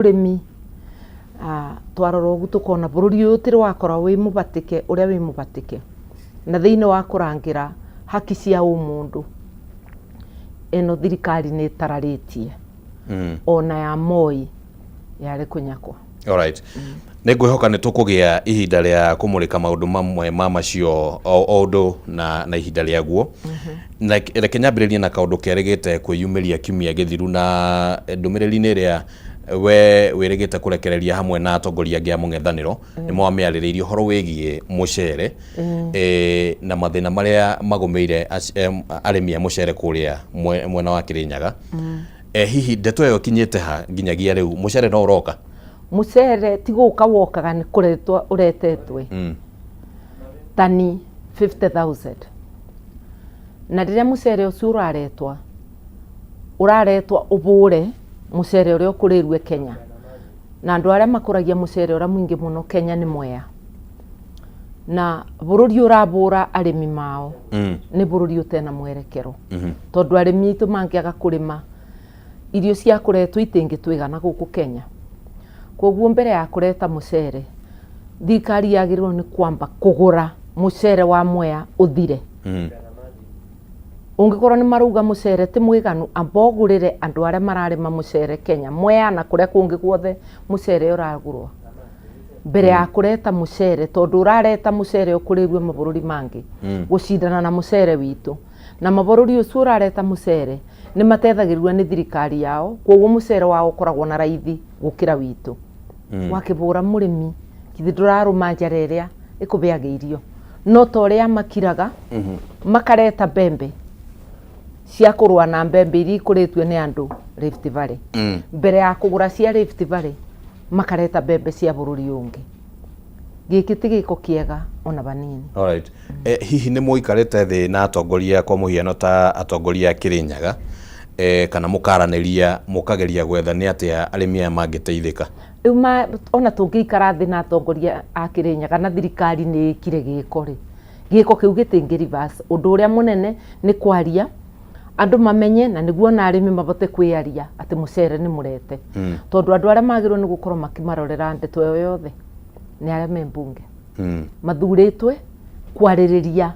Ũrĩmi, twarora ũguo tũkona bũrũri ũyũ ũtirĩ wakorwo wĩ mũbatĩke ũrĩa wĩ mũbatĩke. Na thĩinĩ wa kũrangĩra haki cia ũmũndũ, ĩno thirikari nĩ ĩtararĩtie ona ya Moi yarĩ kũnyakwa. Alright. Nĩ ngwĩhoka nĩ tũkũgĩa ihinda rĩa kũmũrĩka maũndũ mamwe ma macio o ũndũ na ihinda rĩaguo. Na reke nyambĩrĩrie na kaũndũ kerĩgĩte kwĩyumĩria kiumia gĩthiru na ndũmĩrĩri-inĩ ĩrĩa we wĩrĩgĩte kũrekereria hamwe na atongoria angĩ a mũng'ethanĩro nĩ mwamĩarĩrĩirie ũhoro wĩgiĩ mũcere na mathĩna marĩa magũmĩire arĩmi a mũcere kũrĩa mwena wa Kĩrĩnyaga. Hihi ndeto ĩyo ĩkinyĩte ha nginyagia rĩu mũcere no ũroka? Mũcere ti gũka wokaga nĩ kũretwo ũretetwe tani 50,000 na rĩrĩa mũcere ũcio ũraretwa, ũraretwa ũbũre mũcere ũrĩa ũkũrĩrue Kenya na andũ arĩa makũragia mũcere ũrĩa mũingĩ mũno Kenya nĩ Mwea na bũrũri ũrabũra arĩmi mao nĩ bũrũri ũtena mwerekero tondũ arĩmi aitũ mangĩaga kũrĩma irio cia kũretwo itingĩtũigana gũkũ Kenya. Koguo mbere ya kũreta mũcere thirikari yagĩrĩirwo nĩ kwamba kũgũra mũcere wa Mwea ũthire. Ũngĩkorwo nĩ marauga mũcere ti mũiganu amba ũgũrĩre andũ arĩa mararĩma mũcere Kenya Mwea na kũrĩa kũngĩ guothe mũcere ũragũrwo mbere ya kũreta mũcere tondũ ũrareta mũcere ũkũrĩrue mabũrũri mangĩ gũcindana na mũcere witũ na mabũrũri ũcio ũrareta mũcere nĩ matethagĩrĩrio nĩ thirikari yao koguo mũcere wao ũkoragwo na raithi gũkĩra witũ. Wakĩbũra mũrĩmi githĩ ndũrarũma njara ĩrĩa ĩkũbĩaga irio no ta ũrĩa makiraga makareta mbembe cia kũrũa na mbembe iria ikũrĩtio nĩ andũ Rift Valley. Mbere ya kũgũra cia Rift Valley makareta mbembe cia bũrũri ũngĩ. Gĩkĩ ti gĩko kĩega ona vanini. Alright. Hihi nĩ mũikarĩte thĩ na atongoria kwa mũhiano ta atongoria a Kĩrĩnyaga kana mũkaranĩria mũkageria gwetha nĩ atĩa arĩmi aya mangĩteithĩka? Rĩu ma, ona tũngĩikara thĩ na atongoria a Kĩrĩnyaga na thirikari nĩ ĩkire gĩko rĩ, gĩko kĩu gĩtingĩ reverse. Ũndũ ũrĩa mũnene nĩ kwaria andũ mamenye na nĩguo ona arĩmi mabote kwĩyaria atĩ mũcere nĩ mũrete. Tondũ andũ arĩa magĩrĩirwo nĩ gũkorwo makĩmarorera ndeto ĩyo yothe nĩ arĩa me mbunge. Mathurĩtwe kwarĩrĩria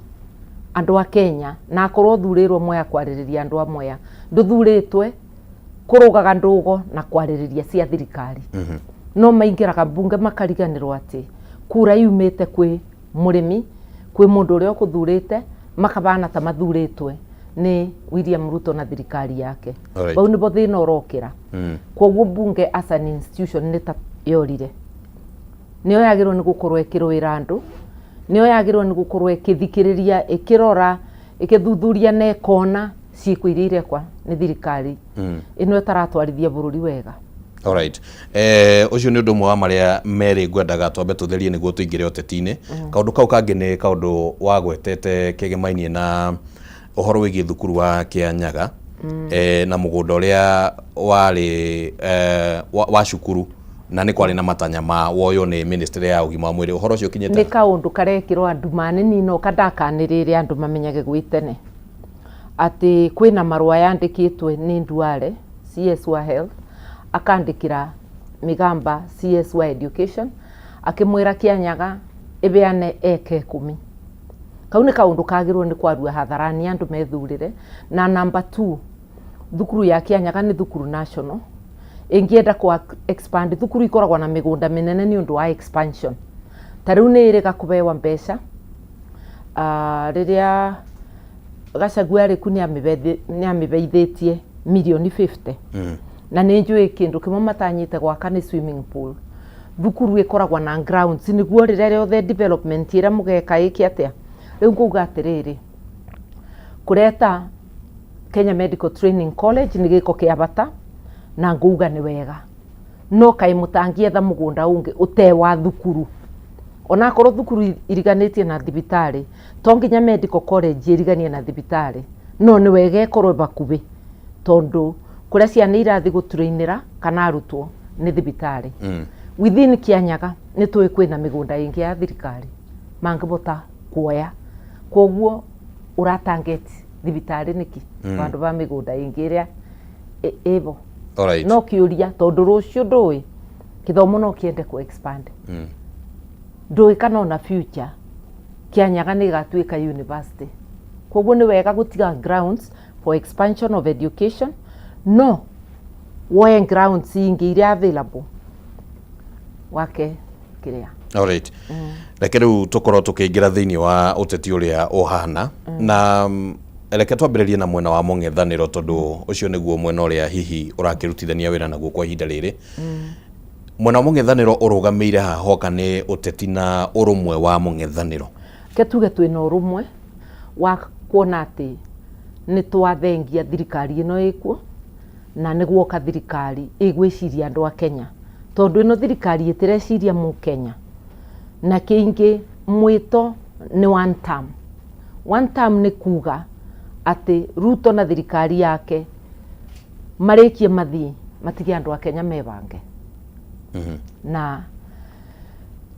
andũ a Kenya na akorwo ũthurĩirwo Mwea kwarĩrĩria andũ a Mwea, ndũthurĩtwe kũrũgaga ndũgo na kwarĩrĩria cia thirikari. No maingĩraga mbunge makariganĩrwo atĩ kura yumĩte kwĩ mũrĩmi, kwĩ mũndũ ũrĩa ũkũthurĩte, makabana ta mathurĩtwe nĩ William Ruto na thirikari yake. Bau nĩbo thĩna ũrokĩra. Koguo mbunge as an institution nĩ ta yorire. Nĩyo yagĩrĩirwo nĩ gũkorwo ĩkĩrũĩra andũ, nĩyo yagĩrĩirwo nĩ gũkorwo ĩkĩthikĩrĩria, ĩkĩrora, ĩkĩthuthuria na ĩkona ciĩko iria irekwa nĩ thirikari ĩno ĩtaratwarithia bũrũri wega. Alright. Ũcio nĩ ũndũ ũmwe wa marĩa merĩ ngwendaga twambe tũtherie nĩguo tũingĩre ũteti-inĩ. Kaũndũ kau kangĩ nĩ kaũndũ wagwetete kegemainie na ũhoro wĩgiĩ thukuru wa Kĩanyaga na mũgũnda ũrĩa warĩ wa cukuru na nĩ kwarĩ na matanya ma woywo nĩ ministry ya ũgima wa mwĩrĩ. Ũhoro ũcio ũkinyĩte Nĩ kaũndũ karekĩrwo andũ manini no kandakanĩrĩre andũ mamenyage gwĩ tene atĩ kwĩna marũa yandĩkĩtwe nĩ Duale CS wa Health akandĩkĩra Migamba CS wa Education akĩmwĩra Kĩanyaga ĩbeane eka ikũmi. Kau nĩ kaũndũ kagĩrĩirwo nĩ kwarua hadharani andũ methurĩre. Na number two, thukuru ya Kĩanyaga nĩ thukuru national ĩngĩenda kũ expand thukuru ikoragwo na mĩgũnda mĩnene nĩ ũndũ wa expansion. Ta rĩu nĩ ĩrĩga kũbewa mbeca rĩrĩa Gachagua arĩ ku nĩ amĩbeithĩtie mirioni 50. Na nĩ njũĩ kĩndũ kĩmwe matanyĩte gwaka nĩ swimming pool. Thukuru ĩkoragwo na grounds nĩguo rĩrĩa rĩothe development ĩrĩa mũgeka ĩke atĩa. Rĩu ngauga atĩrĩrĩ, kũreta Kenya Medical Training College nĩ gĩko kĩa bata na ngauga nĩ wega. No kaĩ mũtangĩetha mũgũnda ũngĩ ũte wa thukuru. Onakorwo thukuru iriganĩtie na thibitarĩ, to nginya medical college ĩriganie na thibitarĩ, no nĩ wega ĩkorwo bakubĩ tondũ kũrĩa ciana irathiĩ gũtrainĩra kana arutwo nĩ thibitarĩ. Within Kĩanyaga nĩ tũĩ kwĩna mĩgũnda ĩngĩ ya thirikari mangĩbota kuoya, koguo ũra target thibitarĩ nĩkĩ vandũ va mĩgũnda ĩngĩ ĩrĩa ĩbo. Alright. No kĩũria tondũ rũciũ ndũĩ. Gĩthomo no kĩende kũ expand. Ndũĩ kana ona future Kĩanyaga nĩ ĩgatuĩka university. Koguo nĩ wega gũtiga grounds for expansion of education, no woe grounds ingĩ iria available wake kĩrĩa. Alright. Reke rĩu tũkorwo tũkĩingĩra thĩinĩ wa ũteti ũrĩa ũhana na reke twambĩrĩrie na mwena wa mũng'ethanĩro, tondũ ũcio nĩguo mwena ũrĩa hihi ũrakĩrutithania wĩra naguo kwa ihinda rĩrĩ. Mwena wa mũng'ethanĩro ũrũgamĩire haha hoka nĩ ũteti na ũrũmwe wa mũng'ethanĩro. Ke tuge twĩna ũrũmwe wa kuona atĩ nĩ twathengia thirikari ĩno ĩkuo, na nĩ guoka thirikari ĩgwĩciria andũ a Kenya, tondũ ĩno thirikari ĩtĩreciria mũkenya. Na kĩingĩ mwĩto nĩ one term. One term nĩ kuga atĩ Ruto na thirikari yake marĩkie mathiĩ matige andũ a Kenya mebange. Na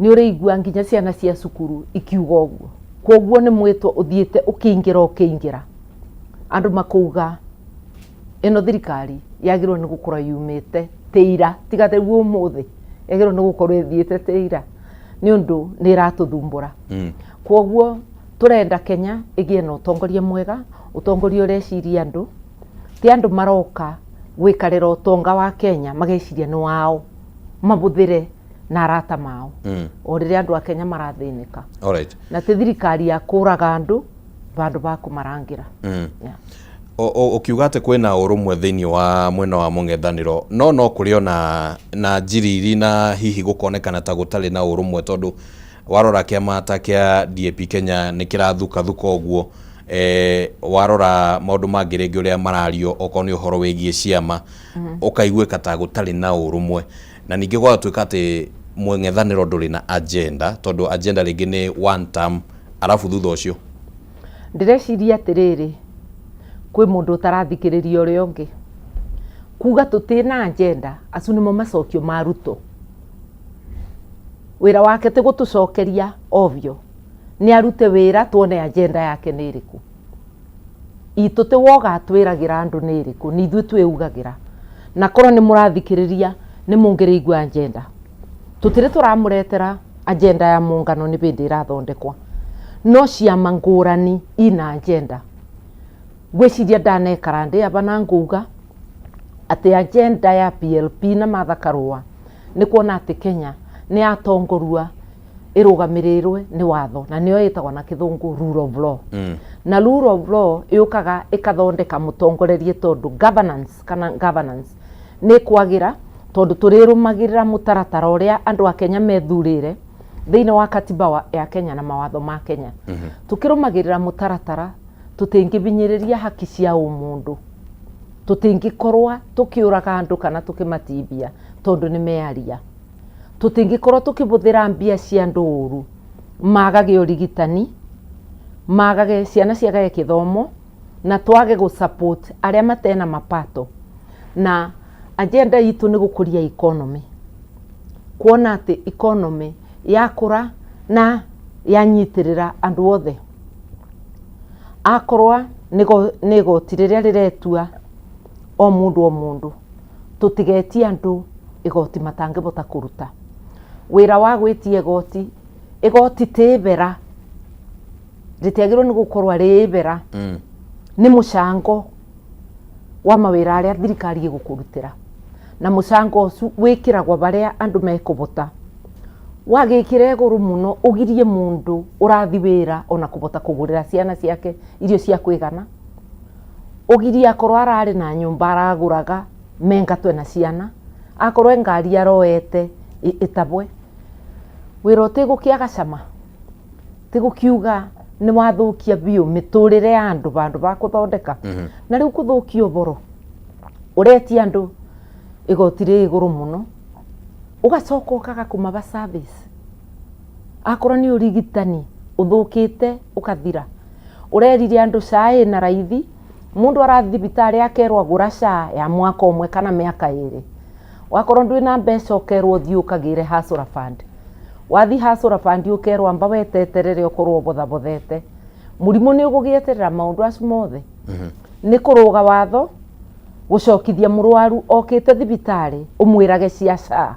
nĩ ũrĩigua nginya ciana cia cukuru ikiuga ũguo. Koguo nĩ mwĩto ũthiĩte ũkĩingĩra ũkĩingĩra, andũ makauga ĩno thirikari yagĩrĩirwo nĩ gũkorwo yumĩte tĩira, tiga rĩu ũmũthĩ, yagĩrĩirwo nĩ gũkorwo ĩthiĩte tĩira nĩ ũndũ nĩ ĩratũthumbũra. Koguo tũrenda Kenya ĩgĩe na ũtongoria mwega, ũtongoria ũreciria andũ, ti andũ maroka gwĩkarĩra ũtonga wa Kenya mageciria nĩ wao mabũthĩre na arata mao, o rĩrĩa andũ a Kenya marathĩnĩka. Na ti thirikari ya kũraga andũ vandũ ba kũmarangĩra. Yeah. Ũkiuga atĩ kwĩna ũrũmwe thĩinĩ wa mwena wa mũng'ethanĩro, no kũrĩ ona na njiriri na hihi gũkonekana ta gũtarĩ na ũrũmwe, tondũ warora kĩama ta kĩa DAP Kenya nĩ kĩrathukathuka ũguo. Warora maũndũ mangĩ rĩngĩ ũrĩa marario, okorwo nĩ ũhoro wĩgiĩ ciama, ũkaiguĩka ta gũtarĩ na ũrũmwe. Na ningĩ gwagatuĩka atĩ mũng'ethanĩro ndũrĩ na agenda, tondũ agenda rĩngĩ nĩ one term, arabu thutha ũcio Ndĩreciria atĩrĩrĩ, kwĩ mũndũ ũtarathikĩrĩria ũrĩa ũngĩ. Kuga tũtĩ na agenda, acu nĩmo macokio ma Ruto. Wĩra wake ti gũtũcokeria ovyo, nĩ arute wĩra tuone agenda yake nĩ ĩrĩkũ. Itũ ti woga atwĩragĩra andũ nĩ ĩrĩkũ, nĩ ithuĩ twĩugagĩra. Na korwo nĩ mũrathikĩrĩria nĩ mũngĩrĩigua agenda. Tũtirĩ tũramũretera agenda ya mũngano, nĩ bĩndĩ ĩrathondekwa, no ciama ngũrani ina agenda. Ngwĩciria ndanekara ndĩ aba na nguga atĩ agenda ya PLP na Martha Karua nĩ kuona atĩ Kenya nĩ yatongorua ĩrũgamĩrĩrwe nĩ watho, na nĩyo ĩtagwo na kĩthũngũ rule of law. Na rule of law yũkaga ĩkathondeka mũtongorerie, tondũ governance kana governance nĩ kwagĩra, tondũ tũrĩrũmagĩrĩra mũtaratara ũrĩa andũ a Kenya methurĩre thĩinĩ wa katiba ya Kenya na mawatho ma Kenya. Tũkĩrũmagĩrĩra mũtaratara, tũtingĩbinyĩrĩria haki cia ũmũndũ, tũtingĩkorwa tũkĩũraga andũ kana tũkĩmatibia tondũ nĩ mearia, tũtingĩkorwo tũkĩbũthĩra mbia cia andũ ũru, magage ũrigitani, magage ciana ciagage kĩthomo, na twage gũ support arĩa matena mapato. Na agenda itũ nĩ gũkũria economy, kuona atĩ economy yakũra na yanyitĩrĩra andũ othe. Akorwa nĩ igoti rĩrĩa rĩretua o mũndũ o mũndũ, tũtigetie andũ igoti matangĩbota kũruta. Wĩra wa gwĩtia igoti, igoti ti ibera, rĩtiagĩrĩirwo nĩ gũkorwo rĩ ibera. Nĩ mũcango wa mawĩra arĩa thirikari ĩgũkũrutĩra, na mũcango ũcio wĩkĩragwo barĩa andũ mekũbota. Wagĩkĩra igũrũ mũno, ũgirie mũndũ ũrathi wĩra ona kũbota kũgũrĩra ciana ciake irio cia kwĩgana, ũgirie akorwo ararĩ na nyũmba aragũraga mengatwe na ciana, akorwo e ngari aroete ĩtabwe. Wĩra ũtĩgũkĩaga cama, tigũkiuga nĩ wathũkia biũ mĩtũrĩre ya andũ vandũ va kũthondeka. Na rĩu kũthũkia ũboro, ũretia andũ igoti rĩ igũrũ mũno, ũgacoka ũkaga kũmaba service. Akorwo nĩ ũrigitani ũthũkĩte ũkathira, ũrerire andũ SHA ĩna raithi, mũndũ arathiĩ thibitarĩ akerwo agũra SHA ya mwaka ũmwe kana mĩaka 2. Wakorwo ndwĩna mbeca, ũkerwo ũthiĩ ũkagĩre Hustler Fund. Wathi Hustler Fund, ũkerwo amba weteterere ũkorwo ũbothabothete. Mũrimũ nĩ ũgũgĩeterera maũndũ acu mothe. Nĩ kũrũga watho gũcokithia mũrwaru okĩte thibitarĩ ũmwĩrage cia SHA.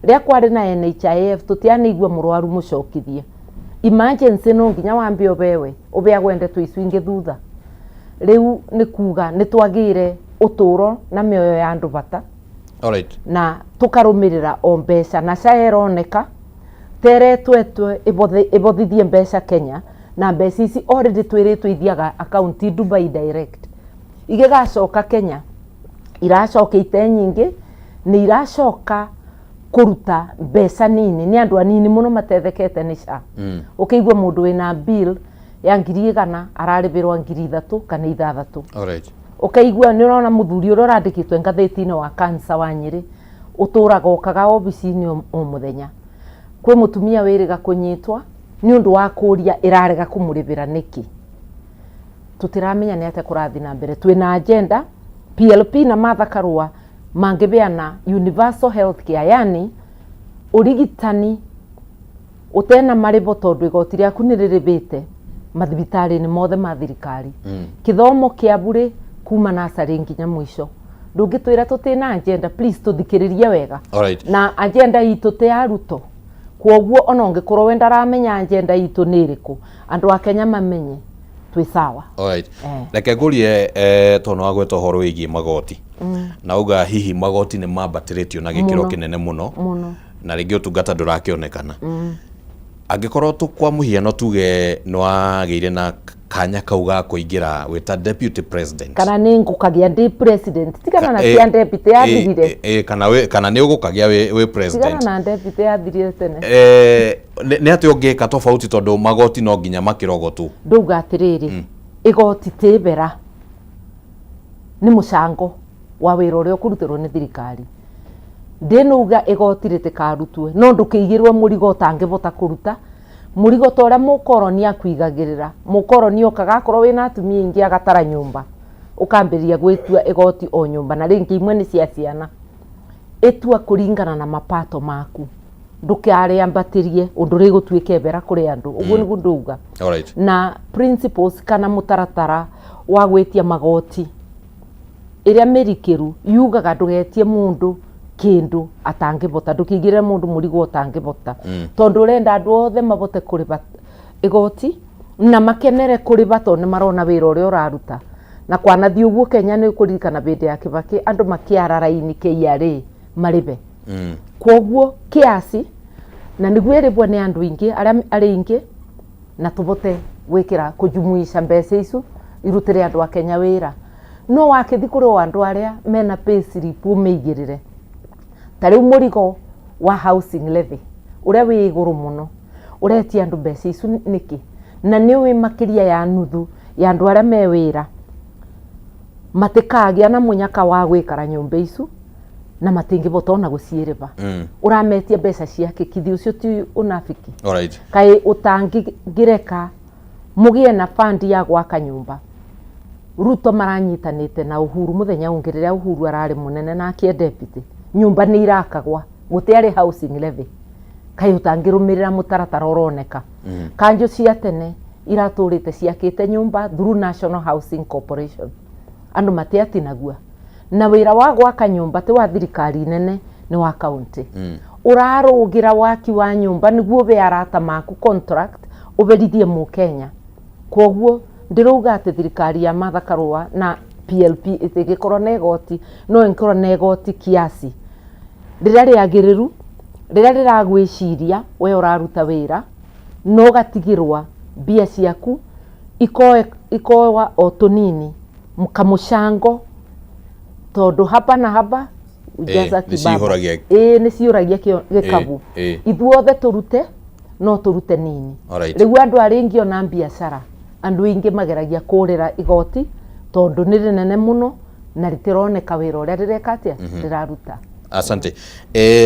Rĩrĩa kwarĩ na NHIF tũtianaigua mũrwaru mũcokithie. Emergency no nginya wambe ũbewe ũbeagwo ndeto icio ingĩ thutha. Rĩu nĩ kuga nĩ twagĩire ũtũro na mĩoyo ya andũ bata. Alright. Na tũkarũmĩrĩra o mbeca na SHA ĩroneka teretwetwe ĩbothithie mbeca Kenya, na mbeca ici already twĩrĩtwo ithiaga akaunti Dubai direct, igĩgacoka Kenya iracoka ite nyingĩ, nĩ iracoka kũruta mbeca nini, nĩ andũ anini mũno matethekete nĩ SHA. Ũkĩigua mũndũ wĩna bill ya 100,000 ararĩbĩrwa 3,000 kana 6,000. Alright. Ũkaigua nĩ ũrona mũthuri ũrĩa ũrandĩkĩtwo ngathĩti-inĩ wa cancer wa Nyĩrĩ ũtũraga okaga obici-inĩ o mũthenya. Kwĩ mũtumia wĩrĩga kũnyitwa nĩ ũndũ wa kũria ĩrarega kũmũrĩbĩra nĩkĩ. Tũtiramenya nĩ atĩa kũrathiĩ na mbere. Twĩna agenda PLP na Martha Karua mangĩbeana universal health care, yani ũrigitani ũtena marĩbo tondũ igoti rĩaku nĩ rĩrĩbĩte mathibitarĩ-inĩ mothe ma thirikari. Kĩthomo kĩa bure kuma nursery nginya mũico. Ndũngĩtwĩra tũtĩna agenda, please tũthikĩrĩrie wega. Alright. Na agenda itũ ti ya Ruto, kwoguo ona ũngĩkorwo we ndaramenya agenda itũ nĩ ĩrĩkũ, andũ a Kenya mamenye twĩ sawa. Alright. Reke ngũrie, tondũ nĩwagweta ũhoro wĩgiĩ magoti na uga hihi magoti nĩ mambatĩrĩtio na gĩkĩro Mũno. kĩnene mũno Mũno. Na rĩngĩ ũtungata ndũrakĩonekana. Angĩkorwo tu kwa mũhiano tuge nĩwagĩire na kanya kau ga kũingĩra wĩta deputy president, kana nĩ ngũkagĩa ndĩ president, tigana na cia deputy yathirire. Kana nĩ ũgũkagĩa wĩ president, tigana na deputy, yathirire tene. Nĩ atĩ ũngĩka tofauti, tondũ magoti no nginya makĩrogotwo? Ndauga atĩrĩrĩ, igoti ti bera, nĩ mũcango wa wĩra ũrĩa ũkũrutĩrwo nĩ thirikari. Ndĩnauga igoti rĩtikarutwe, no ndũkĩigĩrwo mũrigo ũtangĩbota kũruta, mũrigo ta ũrĩa mũkoroni akuigagĩrĩra. Mũkoroni okaga akorwo wĩna atumia aingĩ agatara nyũmba, ũkambĩrĩria gwĩtua igoti o nyũmba, na rĩngĩ imwe nĩ cia ciana. Ĩtua kũringana na mapato maku, ndũkarĩambatĩrie ũndũ rĩgũtuĩka bera kũrĩ andũ. Ũguo nĩguo ndauga. Alright. Na principles kana mũtaratara wa gwĩtia magoti ĩrĩa mĩrikĩru yugaga ndũgetie mũndũ kĩndũ atangĩbota, ndũkĩigĩrĩre mũndũ mũrigo ũtangĩbota, tondũ ũrenda andũ othe mabote kũrĩba igoti na makenere kũrĩba, tondũ nĩ marona wĩra ũrĩa ũraruta. Na kwanathiĩ ũguo Kenya, nĩ ũkũririkana hĩndĩ ya Kibaki andũ makĩara raini KRA marĩbe. Kwoguo kiasi na nĩguo ĩrĩbwo nĩ andũ aingĩ arĩa arĩ aingĩ, na tũbote gwĩkĩra kũjumuisha mbeca icu irutĩre andũ a Kenya wĩra. No wakĩthi kũrĩ o andũ arĩa mena payslip ũmĩigĩrĩre, ta rĩu mũrigo wa housing levy ũrĩa wĩ igũrũ mũno, ũretia andũ mbeca icu nĩkĩ? Na nĩ ũĩ makĩria ya nuthu ya andũ arĩa me wĩra matikagĩa na mũnyaka wa gwĩkara nyũmba icu, na matingĩbota ona gũciĩrĩba. Ũrametia mbeca ciake kithi, ũcio ti ũnabiki? Alright. Kaĩ ũtangĩreka mũgĩe na fund ya gwaka nyũmba? Ruto maranyitanĩte na Uhuru mũthenya ũngĩ rĩrĩa Uhuru ararĩ mũnene nake deputy, nyũmba nĩ irakagwa, gũtiarĩ housing levy. Kaĩ ũtangĩrũmĩrĩra mũtaratara ũroneka? Kanjũ cia tene iratũrĩte ciakĩte nyũmba through National Housing Corporation, andũ matiatinagua. Na wĩra wa gwaka nyũmba ti wa thirikari nene, nĩ wa kaunti. Ũrarũgĩra waki wa nyũmba nĩguo ũbe arata maku contract, ũberithie mũkenya. Kwoguo ndĩrauga atĩ thirikari ya Martha Karua na PLP ĩtĩgĩkorwo na igoti, no ĩngĩkorwo na igoti kiasi rĩrĩa rĩagĩrĩru, rĩrĩa rĩragwĩciria we ũraruta wĩra, no ũgatigĩrwa mbia ciaku ikoa o tũnini kamũcango, tondũ haba na haba ujaza nĩ kibaba. Cihũragia. Ĩĩ, nĩ ciũragia gĩkabu. Ithuothe tũrute, no tũrute nini. Rĩu andũ arĩa aingĩ ona biacara, andũ aingĩ mageragia kũrĩra igoti tondũ nĩ rĩnene mũno na rĩtironeka wĩra ũrĩa rĩreka atĩa, rĩraruta. Asante.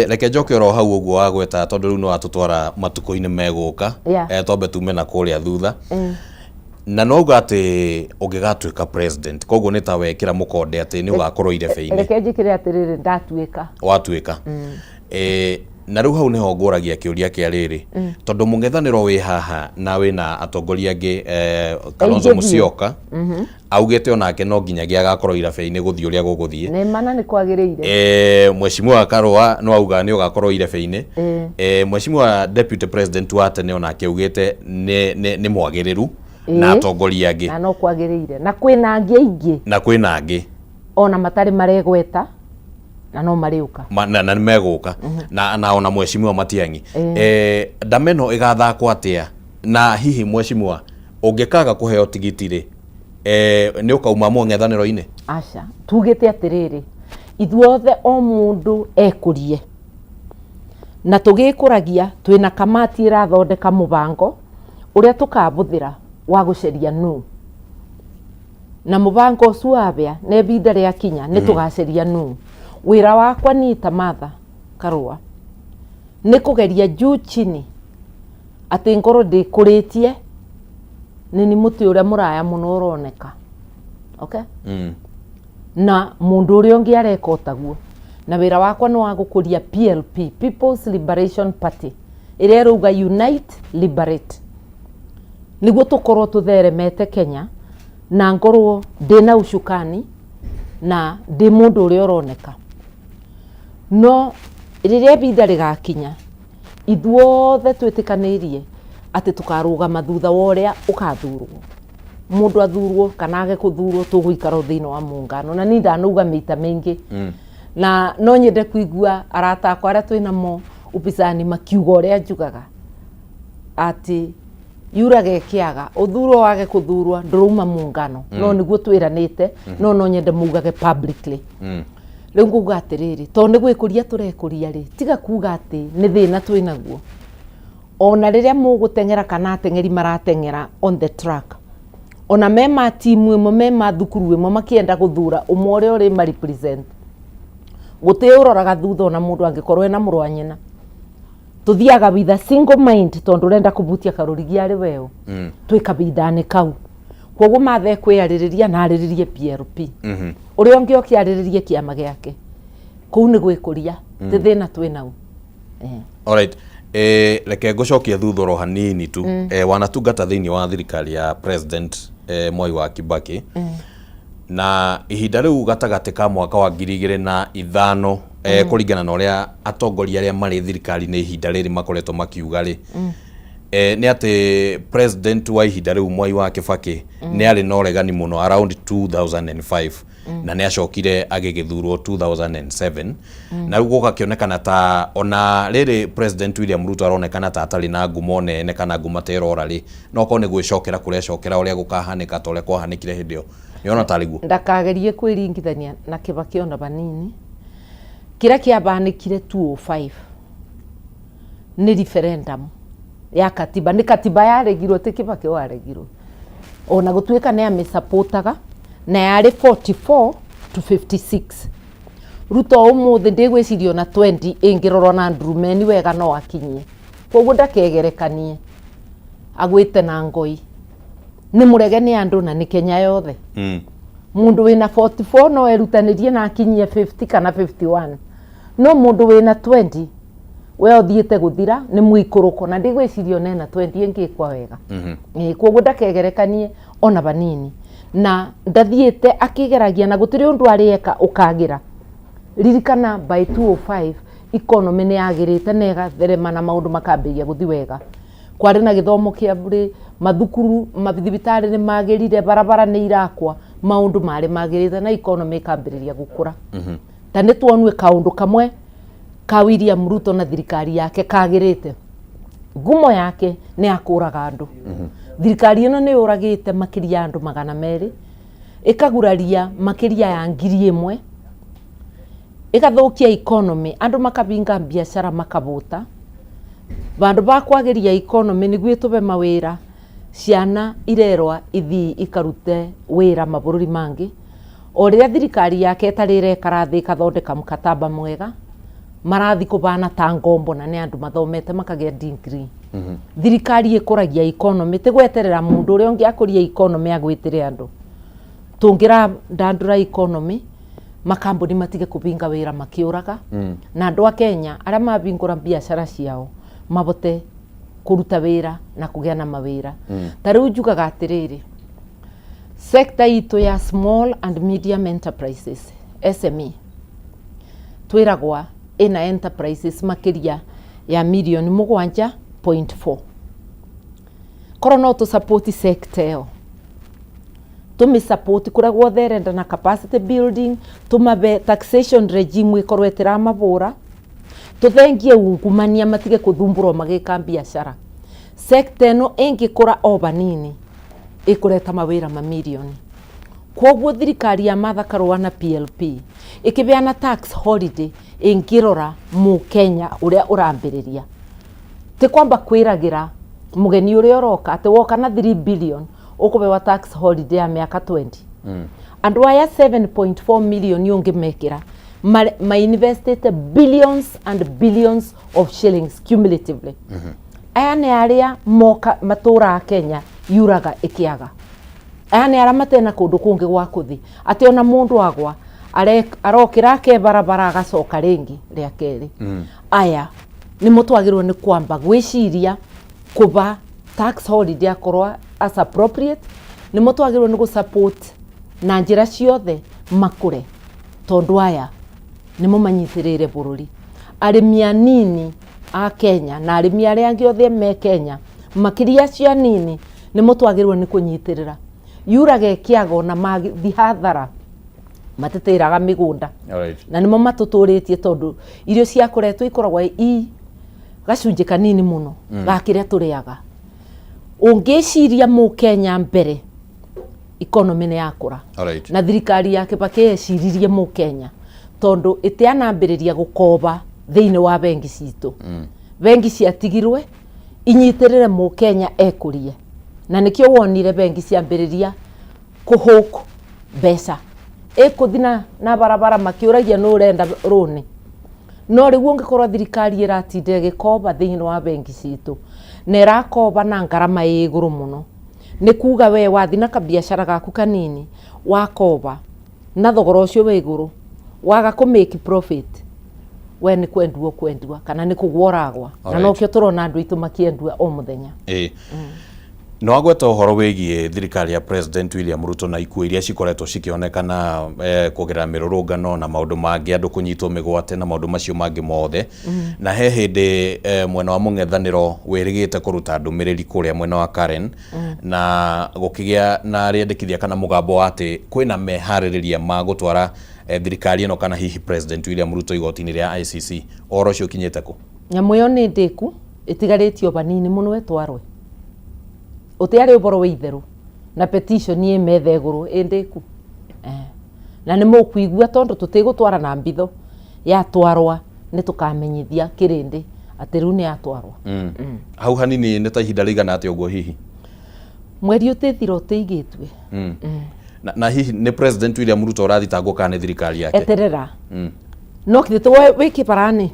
Reke njoke oro hau ũguo wagweta, tondũ rĩu nĩ watũtwara matukũ-inĩ megũka. Twambe tume na kũrĩa thutha. Na no uga atĩ ũngĩgatuĩka president, koguo nĩ ta wekĩra mũkonde atĩ nĩ ũgakorwo irebe-inĩ. Reke njĩkĩre atĩrĩrĩ, ndatuĩka. Watuĩka. Na rĩu hau nĩho ngũragia kĩũria kĩa rĩrĩ, tondũ mũng'ethanĩro wĩ haha na wĩna atongoria angĩ, Kalonzo Aingĩ biũ. Musyoka augĩte onake no nginyagia agakorwo irebe-inĩ gũthiĩ ũrĩa gũgũthiĩ. Nĩ mana nĩ kwagĩrĩire. Mheshimiwa Karũa no auga nĩ ũgakorwo irebe-inĩ. Mheshimiwa Deputy President wa tene onake augĩte nĩ mwagĩrĩru na atongoria angĩ. Na no kwagĩrĩire na kwĩna angĩ aingĩ. Na kwĩna angĩ ona matarĩ maregweta na no marĩũka. Na nĩ megũka na ona Mheshimiwa Matiang'i. Ndama ĩno ĩgathakwo atĩa? Na hihi mheshimiwa ũngĩkaga kũheo tigiti rĩ, nĩ ũkauma mũng'ethanĩro-inĩ? Aca, tugĩte atĩrĩrĩ, ithuothe o mũndũ ekũrie na tũgĩkũragia twĩna kamati ĩrathondeka mũbango ũrĩa tũkabũthĩra wa gũceria nũ, na mũbango ũcio wabĩa na ibinda rĩakinya nĩ tũgaceria nũ. Wĩra wakwa niĩ ta Martha Karũa nĩ kũgeria juu chini atĩ ngorwo ndĩkũrĩtie nĩ ni mũtĩ ũrĩa mũraya mũno ũroneka, okay? Na mũndũ ũrĩa ũngĩ areka ũtaguo, na wĩra wakwa nĩ wa gũkũria PLP, People's Liberation Party, ĩrĩa ĩrauga unite, liberate, nĩguo tũkorwo tũtheremete Kenya na ngorwo ndĩna ucukani na ndĩ mũndũ ũrĩa ũroneka. No rĩrĩa ibinda rĩgakinya, ithuothe twĩtĩkanĩirie atĩ tũkarũgama thutha wa ũrĩa ũkathurwo. Mũndũ athurwo kana age kũthurwo, tũgũikara o thĩinĩ wa mũngano. Na niĩ ndanauga mĩita mĩingĩ, na no nyende kũigua arata akwa arĩa twĩnamo upinzani makiuga ũrĩa njugaga, atĩ yuraga ĩkĩaga, ũthurwo wage kũthurwo, ndũrauma mũngano. No nĩguo twĩranĩte, no nyende maugage publicly. Rĩu nguga atĩrĩrĩ, tondũ nĩ gwĩkũria tũrekũria rĩ, tiga kuga atĩ nĩ thĩna twĩnaguo. Ona rĩrĩa mũgũteng'era kana ateng'eri marateng'era on the track, ona me ma timu ĩmwe, me ma thukuru ĩmwe, makĩenda gũthura ũmwe ũrĩa ũrĩ ma represent, gũtĩ ũroraga thutha. Ona mũndũ angĩkorwo ena mũrũ wa nyina, tũthiaga with a single mind, tondũ ũrenda kũbutia karũrigi arĩ weũ. Twĩ kabinda-inĩ kau, koguo mathe kwĩarĩrĩria na arĩrĩrie PLP, ũrĩa ũngĩ oke arĩrĩrie kĩama gĩake. Kũu nĩ gwĩkũria, ti thĩna twĩ nau. Alright. Reke ngũcokie thutha oro hanini tu. Wanatungata thĩinĩ wa thirikari ya President Mwai wa Kibaki, na ihinda rĩu gatagatĩ ka mwaka wa 2005, kũringana na ũrĩa atongoria arĩa marĩ thirikari-inĩ ihinda rĩrĩ makoretwo makiuga rĩ, nĩ atĩ president wa ihinda rĩu Mwai wa Kibaki nĩ arĩ na ũregani mũno around 2005, na nĩ acokire agĩgĩthurwo 2007, na rĩu gũgakĩonekana ta ona rĩrĩ President William Ruto aronekana ta atarĩ na ngumo nene kana nguma ta ĩrora rĩ, no korwo nĩ gwĩcokera kũrecokera ũrĩa gũkahanĩka ta ũrĩa kwahanĩkire hĩndĩ ĩyo, nĩona tarĩ guo? Ndakagerie kwĩringithania na Kibaki ona vanini. Kĩrĩa kĩabanĩkire 205 nĩ referendum ya katiba, nĩ katiba yaregirwo, ti Kibaki waregirwo, ona gũtuĩka nĩ amĩsupportaga, na yarĩ 44 to 56. Ruto ũmũthĩ ndĩgwĩciria ona 20 ĩngĩrorwo na ndurumeni wega no akinyie. Koguo ndakegerekanie agwĩte na ngoi nĩ mũrege nĩ andũ na nĩ Kenya yothe. Mũndũ wĩna 44 no erutanĩrie na akinyie 50 kana 51, no mũndũ wĩna 20 we ũthiĩte gũthira nĩ mũikũrũko, na ndigwĩciria ona ena 20 ĩngĩkwa wega. Koguo ndakegerekanie ona vanini, na ndathiĩte akĩgeragia na gũtirĩ ũndũ arĩeka ũkagĩra. Ririkana by 205 economy nĩ yagĩrĩte na ĩgatherema na maũndũ makambĩrĩria gũthiĩ wega. Kwarĩ na gĩthomo kĩa bure, mathukuru, mathibitarĩ nĩ magĩrire, barabara nĩ irakwa, maũndũ marĩ magĩrĩte na economy ĩkambĩrĩria gũkũra. Ta nĩ tuonue kaũndũ kamwe ka William Ruto na thirikari yake kagĩrĩte. Ngumo yake nĩ ya kũraga andũ. Thirikari ĩno nĩ yũragĩte makĩria ya andũ 200, ĩkaguraria makĩria ya 1000, ĩgathũkia economy, andũ makabinga biacara makabũta. Vandũ ba kwagĩria economy nĩguo ĩtũbe mawĩra, ciana irerwa ithii ikarute wĩra mabũrũri mangĩ. O rĩrĩa thirikari yake ĩtarĩ ĩrekara thĩ ĩkathondeka mkataba mwega, marathi kũbana ta ngombo, na nĩ andũ mathomete makagĩa degree. Thirikari ĩkũragia economy, ti gweterera mũndũ ũrĩa ũngĩ akũrie economy agwĩtĩre andũ. Tũngĩrandandũra economy Makambuni matige kũbinga wĩra makĩũraga, na andũ a Kenya arĩa mabingũra biacara ciao mabote kũruta wĩra na kũgĩa na mawĩra. Ta rĩu njugaga atĩrĩrĩ, sector itũ ya small and medium enterprises, SME, twĩragwa ĩna enterprises makĩria ya mirioni 7.4. Korwo no tũ support sector ĩyo, tũmĩ support kũrĩa guothe ĩrenda na capacity building, tũmabe taxation regime ĩkorwo ĩtĩramabũra, tũthengie ungumania, matige kũthumbũrwo magĩka biacara, sector ĩno ĩngĩkũra o vanini ĩkũreta mawĩra mamirioni. Kwoguo thirikari ya Martha Karua na PLP ĩkĩbeana tax holiday ĩngĩrora mũkenya ũrĩa ũrambĩrĩria, ti kwamba kwĩragĩra mũgeni ũrĩa ũroka atĩ woka na 3 billion ũkũbewa tax holiday ya mĩaka 20. Andũ aya 7.4 million ũngĩmekĩra mainvestĩte billions and billions of shillings cumulatively. Aya nĩ arĩa moka matũraga Kenya yuraga ĩkĩaga. Aya nĩ arĩa matena kũndũ kũngĩ gwa kũthi, atĩ ona mũndũ agwa arokĩra ake barabara agacoka rĩngĩ rĩa kerĩ. Aya nĩ mũtwagĩrĩirwo nĩ kwamba gwĩciria kũba tax holiday akorwo as appropriate. Nĩ mũtwagĩrĩirwo nĩ gũ support na njĩra ciothe makũre, tondũ aya nĩmo manyitĩrĩire bũrũri. Arĩmi anini a Kenya na arĩmi arĩa angĩ othe me Kenya, makĩria acio anini, nĩmo twagĩrĩirwo nĩ kũnyitĩrĩra. Yuraga ĩkĩaga, ona mathi hathara matitĩraga mĩgũnda. Na nĩmo matũtũrĩtie, tondũ irio cia kũretwo ikoragwo i gacunjĩ kanini mũno ga kĩrĩa tũrĩaga. Ũngĩciria mũkenya mbere, economy nĩ yakũra. Na thirikari ya Kibaki yeciririe mũkenya, tondũ ĩtianambĩrĩria gũkoba thĩinĩ wa bengi citũ. Bengi ciatigirwe inyitĩrĩre mũkenya ekũrie, na nĩkĩo wonire bengi ciambĩrĩria kũhũk mbeca ĩkũthi na barabara makĩũragia nũ ũrenda rũni. No rĩu ũngĩkorwo thirikari ĩratinda ĩgĩkoba thĩinĩ wa bengi citũ na ĩrakoba na ngarama ĩ igũrũ mũno, nĩ kuga we wathi na kabiacara gaku kanini wakoba na thogora ũcio wĩ igũrũ, waga kũ make profit, we nĩ kwendua ũkwendua kana nĩ kũgwa ũragwa. Na nokĩo tũrona andũ aitũ makĩendua o mũthenya. Ĩĩ, nĩ wagweta ũhoro wĩgiĩ thirikari ya President William Ruto na ikuũ iria cikoretwo cikĩonekana kũgerera mĩrũrũngano na maũndũ mangĩ, andũ kũnyitwo mĩgwate na maũndũ macio mangĩ mothe. Na he hĩndĩ mwena wa mũng'ethanĩro wĩrĩgĩte kũruta ndũmĩrĩri kũrĩa mwena wa Karen, na gũkĩgĩa na rĩendekithia kana mũgambo wa atĩ kwĩna meharĩrĩria ma gũtwara thirikari ĩno kana hihi President William Ruto igoti-inĩ rĩa ICC. Ũhoro ũcio ũkinyĩte kũ? Nyamũ ĩyo nĩ ndĩku, ĩtigarĩtio vanini mũno ĩtwarwe. Ũtiarĩ ũboro wa itherũ na petition ĩ metha ĩgũrũ ĩ ndĩku. Na nĩ mũkuigua, tondũ tũtigũtwara na mbitho. Yatwarwa nĩ tũkamenyithia kĩrĩndĩ atĩ rĩu nĩ yatwarwa. Hau hanini nĩ ta ihinda rĩigana atĩa ũguo hihi? Mweri ũtĩthira ũtĩigĩtue. Na hihi nĩ President William Ruto ũrathitangwo kana nĩ thirikari yake? Eterera. No kithĩ tĩ wĩ kĩbarani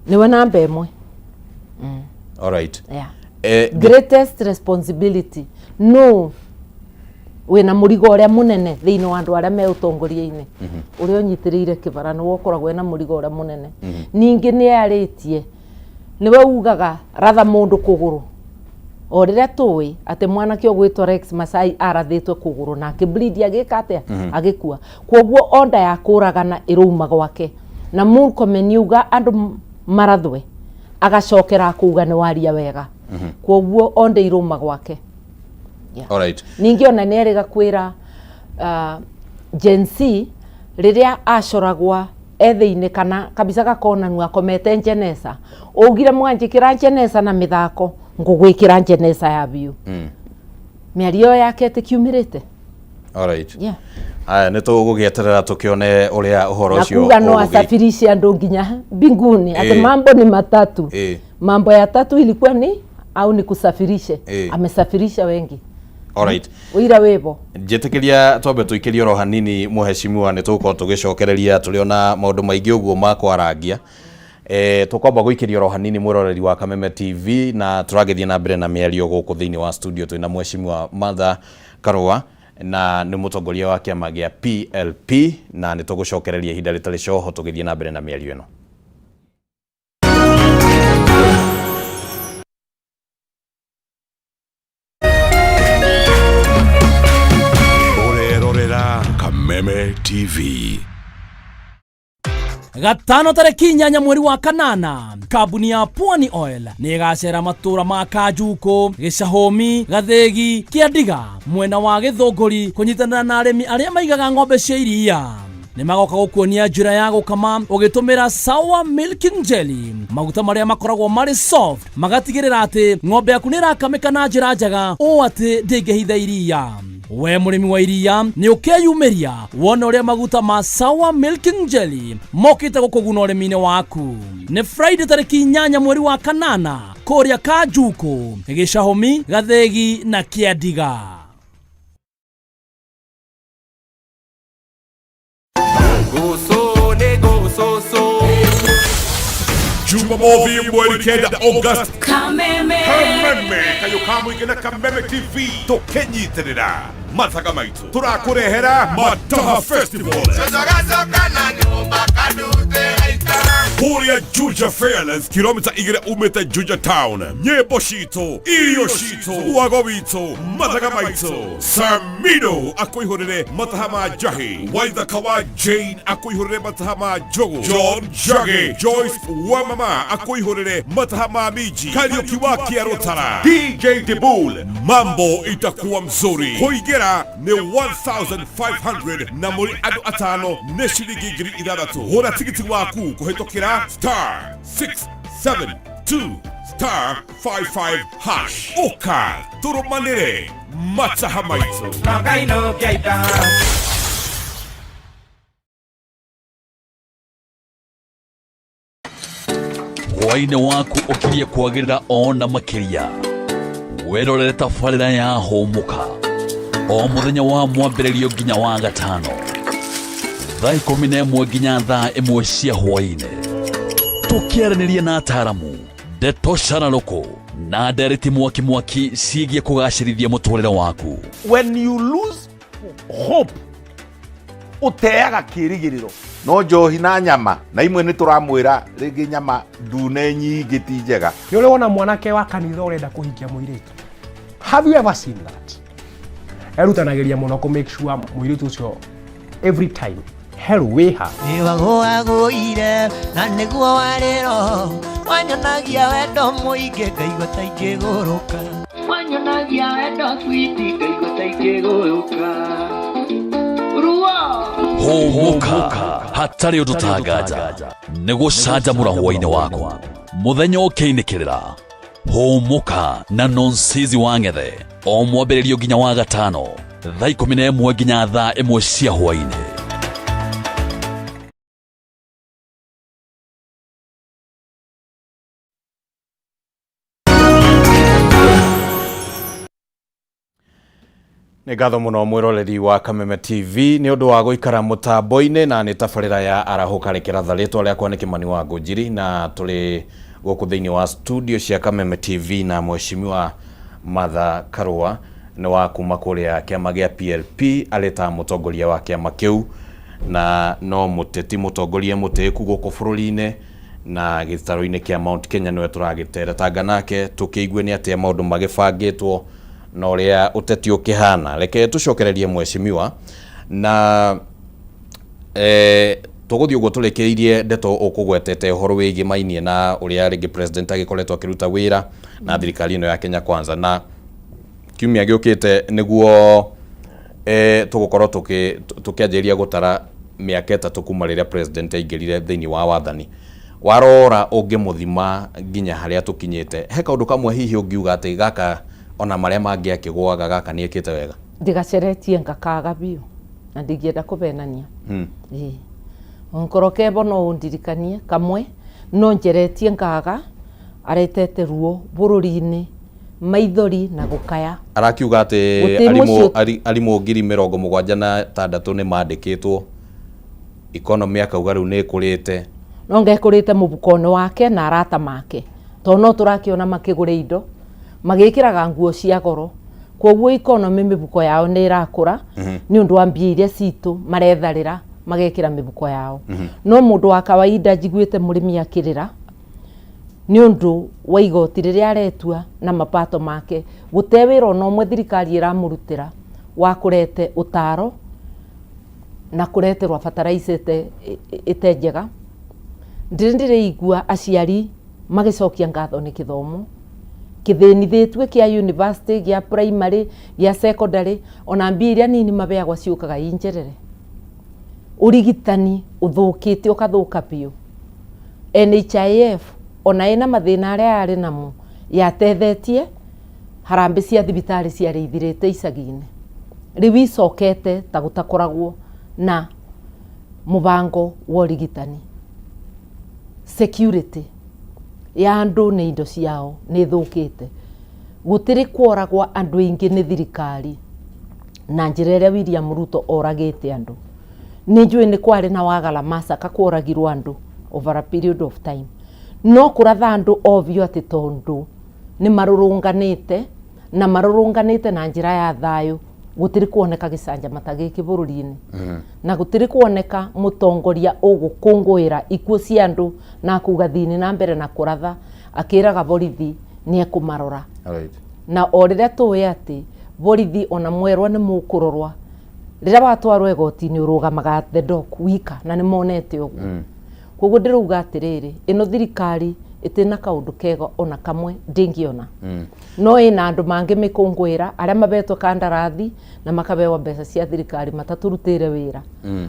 nĩwe namba ĩmwe. Alright. Yeah. Greatest responsibility no wĩna mũrigo ũrĩa mũnene thĩinĩ wa andũ arĩa me ũtongoria-inĩ. Ũrĩa ũnyitĩrĩire kĩbara nĩwe ũkoragwo wĩna mũrigo ũrĩa mũnene. Ningĩ nĩ arĩtie nĩwe ugaga ratha mũndũ kũgũrũ, o rĩrĩa tũĩ atĩ mwanake ũgwĩtwo Rex Masai arathĩtwe kũgũrũ na akĩbleed, agĩka atĩa, agĩkua. Kwoguo onda ya kũragana ĩrũma gwake, na Murkomen uga andũ marathwe, agacokera kuga nĩ waria wega. Kwoguo onda irũma gwake. Yeah. Ningĩ ona nĩ erĩga kwĩra Gen Z rĩrĩa acoragwa ethĩ-inĩ kana kabisa gakonanua akomete njenesa, ugire mwanjĩkĩra njenesa na mĩthako ngũgwĩkĩra njenesa ya biũ. Mĩario yake ĩtĩkiumĩrĩte. Alright. Aya, nĩ tũgũgĩeterera tũkĩone ũrĩa ũhoro na ũcio kuga no asafirishe andũ nginya mbinguni, atĩ mambo ni matatu. Mambo ya tatu ilikuwa ni au ni kusafirishe. Amesafirisha wengi. Ũira wĩbo. Njĩtĩkĩria twambe tũikĩrie oro hanini, mũheshimiwa, nĩ tũgũkorwo tũgĩcokereria tũrĩ ona maũndũ maingĩ ũguo ma kwarangia. Tũkwamba gũikĩria oro hanini, mwĩroreri wa Kameme TV, na tũragĩthiĩ na mbere na mĩario gũkũ thĩinĩ wa studio twĩna Mheshimiwa Martha Karua. Na nĩ mũtongoria wa kĩama gĩa PLP, na nĩ tũgũcokereria ihinda rĩtarĩ coho tũgĩthiĩ na mbere na mĩario ĩno. Ũrerorera Kameme TV. Gatano tarĩki 8 mweri wa kanana, kambuni ya Pwani Oil nĩ ĩgacera matũra ma Kanjukũ, Gĩcahũmi, Gathĩgi, Kĩandiga mwena wa Gĩthũngũri kũnyitanĩra na arĩmi arĩa maigaga ng'ombe cia iria. Nĩ magoka gũkuonia njĩra ya gũkama ũgĩtũmĩra Sour Milking Jelly, maguta marĩa makoragwo marĩ soft magatigĩrĩra atĩ ng'ombe yaku nĩ ĩrakamĩka na njĩra njega ũũ atĩ ndĩngĩhitha iria. We mũrĩmi wa iria nĩ ũkeyumĩria wone ũrĩa maguta ma Sour Milking Jelly mokĩte gũkũguna ũrĩmi-inĩ waku. Nĩ Friday tarĩki 8 mweri wa kanana kũrĩa Kanjukũ, Gĩcahũmi, Gathĩgi na Kĩandiga. Jumamothi mweri 9 August, Kameme. Kameme kayũ ka mũingĩ na Kameme TV tũkĩnyitĩrĩra mathaga maitũ tũrakũrehera Mataha Festival kũrĩa Juja Fairlands, kilomita 2 umĩte Juja Town. Nyĩmbo citũ, irio citũ, wago witũ, mathaga maitũ. Samido akũihũrĩre mataha ma njahi, Waithaka wa Jane akũihũrĩre mataha ma njogu, John Njagi, Joyce wa mama akũihũrĩre mataha ma minji, Kariuki wa Kĩarũtara, DJ Dibul. Mambo itakuwa mzuri. Kũingĩra nĩ 1500 na mũrĩ andũ atano nĩ ciringi 6000. Gũra tigiti waku kũhĩtũkĩra star 672 star 55 hash. Ũka tũrũmanĩre mataha maitũ. Hwaĩ-inĩ waku ũkirie kwagĩrĩra ona makĩria, wĩrorere tabarĩra ya Hũmũka o mũthenya wa mwambĩrĩrio nginya wa gatano thaa 11 nginya thaa 1 cia hwaĩ-inĩ, tũkĩaranĩria na ataramu, ndeto cararũkũ na ndereti mwaki mwaki ciĩgiĩ kũgacĩrithia mũtũrĩre waku. When you lose hope, ũteaga kĩĩrĩgĩrĩro. No njohi na nyama na imwe nĩ tũramwĩra rĩngĩ nyama ndune nyingĩ ti njega. Nĩ ũrĩ wona mwanake wa kanitha ũrenda kũhikia mũirĩtu? Have you ever seen that? Erutanagĩria mũno kũ make sure mũirĩtu ũcio every time hello, wĩha. Nĩwagũagũire na nĩguo warĩro wanyonagia wendo mũingĩ ngaigua ta ingĩgũrũka, wanyonagia wendo switi ngaigua ta ingĩgũrũka ruo. Hũmũka hatarĩ ũndũ tanganja nĩ gũcanjamũra hwaĩ-inĩ waku mũthenya ũkĩinĩkĩrĩra. Hũmũka na Nonsizi wa Ng'ethe o mwambĩrĩrio nginya wa gatano thaa 11 nginya thaa 1 cia hwaĩ-inĩ. Nĩ ngatho mũno mwĩroreri wa Kameme TV nĩ ũndũ wa gũikara mũtambo-inĩ, na nĩ tabarĩra ya Arahũka Rĩkĩratha. Rĩtwa rĩakwa nĩ Kĩmani wa Ngũnjiri, na tũrĩ gũkũ thĩinĩ wa studio cia Kameme TV na Mheshimiwa Martha Karũa, nĩ wa kuma kũrĩa kĩama gĩa PLP, arĩ ta mũtongoria wa kĩama kĩu, na no mũteti mũtongoria mũtĩĩku gũkũ bũrũri-inĩ na gĩtarũ-inĩ kĩa Mount Kenya. Nĩwe tũragĩteretanga nake tũkĩigue nĩ atĩa maũndũ magĩbangĩtwo na ũrĩa ũteti ũkĩhana. Reke tũcokererie mheshimiwa na tũgũthiĩ ũguo tũrĩkĩrĩirie ndeto ũkũgwetete ũhoro wĩgiĩ mainie na ũrĩa rĩngĩ president agĩkoretwo akĩruta wĩra na thirikari ĩno ya Kenya Kwanza, na kiumia gĩũkĩte nĩguo tũgũkorwo tũkĩanjĩrĩria gũtara mĩaka 3 kuma rĩrĩa president aingĩrire thĩinĩ wa wathani. Warora ũngĩmũthima nginya harĩa tũkinyĩte, he kaũndũ kamwe hihi ũngiuga atĩ gaka, ona marĩa mangĩ akĩgũaga, gaka nĩ ekĩte wega? Ndigaceretie ngakaga biũ na ndingĩenda kũbenania. Ĩĩ, onkorwo kebo no ũndirikanie kamwe no njeretie ngaga aretete ruo bũrũri-inĩ, maithori na gũkaya. Arakiuga atĩ Gũtirĩ arimũ mũciĩ- arimũ 76,000 nĩ mandĩkĩtwo, economy akauga rĩu nĩ ĩkũrĩte. No ngekũrĩte mũbuko-inĩ wake na arata make, tondũ no tũrakĩona makĩgũra indo, magĩkĩraga nguo cia goro, Kwoguo economy mĩbuko yao nĩ ĩrakũra nĩ ũndũ wa mbia iria citũ maretharĩra magekĩra mĩbuko yao. No mũndũ wa kawaida njiguĩte mũrĩmi akĩrĩra nĩ ũndũ wa igoti rĩrĩa aretua na mapato make, gũte wĩra ona ũmwe thirikari ĩramũrutĩra wa kũrete ũtaro na kũreterwo bataraitha ĩte njega. Ndĩrĩ ndĩraigua aciari magĩcokia ngatho nĩ kĩthomo kĩthĩnithĩtue kĩa university, gĩa primary, gĩa secondary, ona mbia iria nini mabeagwa ciũkaga i njerere. Ũrigitani ũthũkĩte ũkathũka biũ. NHIF ona ĩna mathĩna arĩa yarĩ namo yatethetie harambĩ cia thibitarĩ ciarĩ ithirĩte icagi-inĩ, rĩu icokete ta gũtakoragwo na mũbango wa ũrigitani. Security ya andũ nĩ indo ciao nĩ ĩthũkĩte. Gũtirĩ kworagwa andũ aingĩ nĩ thirikari na njĩra ĩrĩa William Ruto oragĩte andũ. Nĩ njũĩ nĩ kwarĩ na Wagala massacre kworagirwo andũ over a period of time, no kũratha andũ ovyo atĩ tondũ nĩ marũrũnganĩte na marũrũnganĩte na njĩra ya thayũ, gũtirĩ kuoneka gĩcanjama ta gĩkĩ bũrũri-inĩ, na gũtirĩ kuoneka mũtongoria ũgũkũngũĩra ikuũ cia andũ na kuga thini na mbere na kũratha akĩraga borithi nĩ ekũmarora. Na o rĩrĩa tũĩ atĩ borithi ona mwerwa nĩ mũkũrorwa, rĩrĩa watwarwo igoti-inĩ ũrũgamaga at the dock wika na nĩ monete ũguo. Koguo ndĩrauga atĩrĩrĩ, ĩno thirikari ĩtĩ na kaũndũ kega ona kamwe ndĩngĩona, no ĩna andũ mangĩ mĩkũngũĩra arĩa mabetwo kandarathi na makabewa mbeca cia thirikari matatũrutĩre wĩra.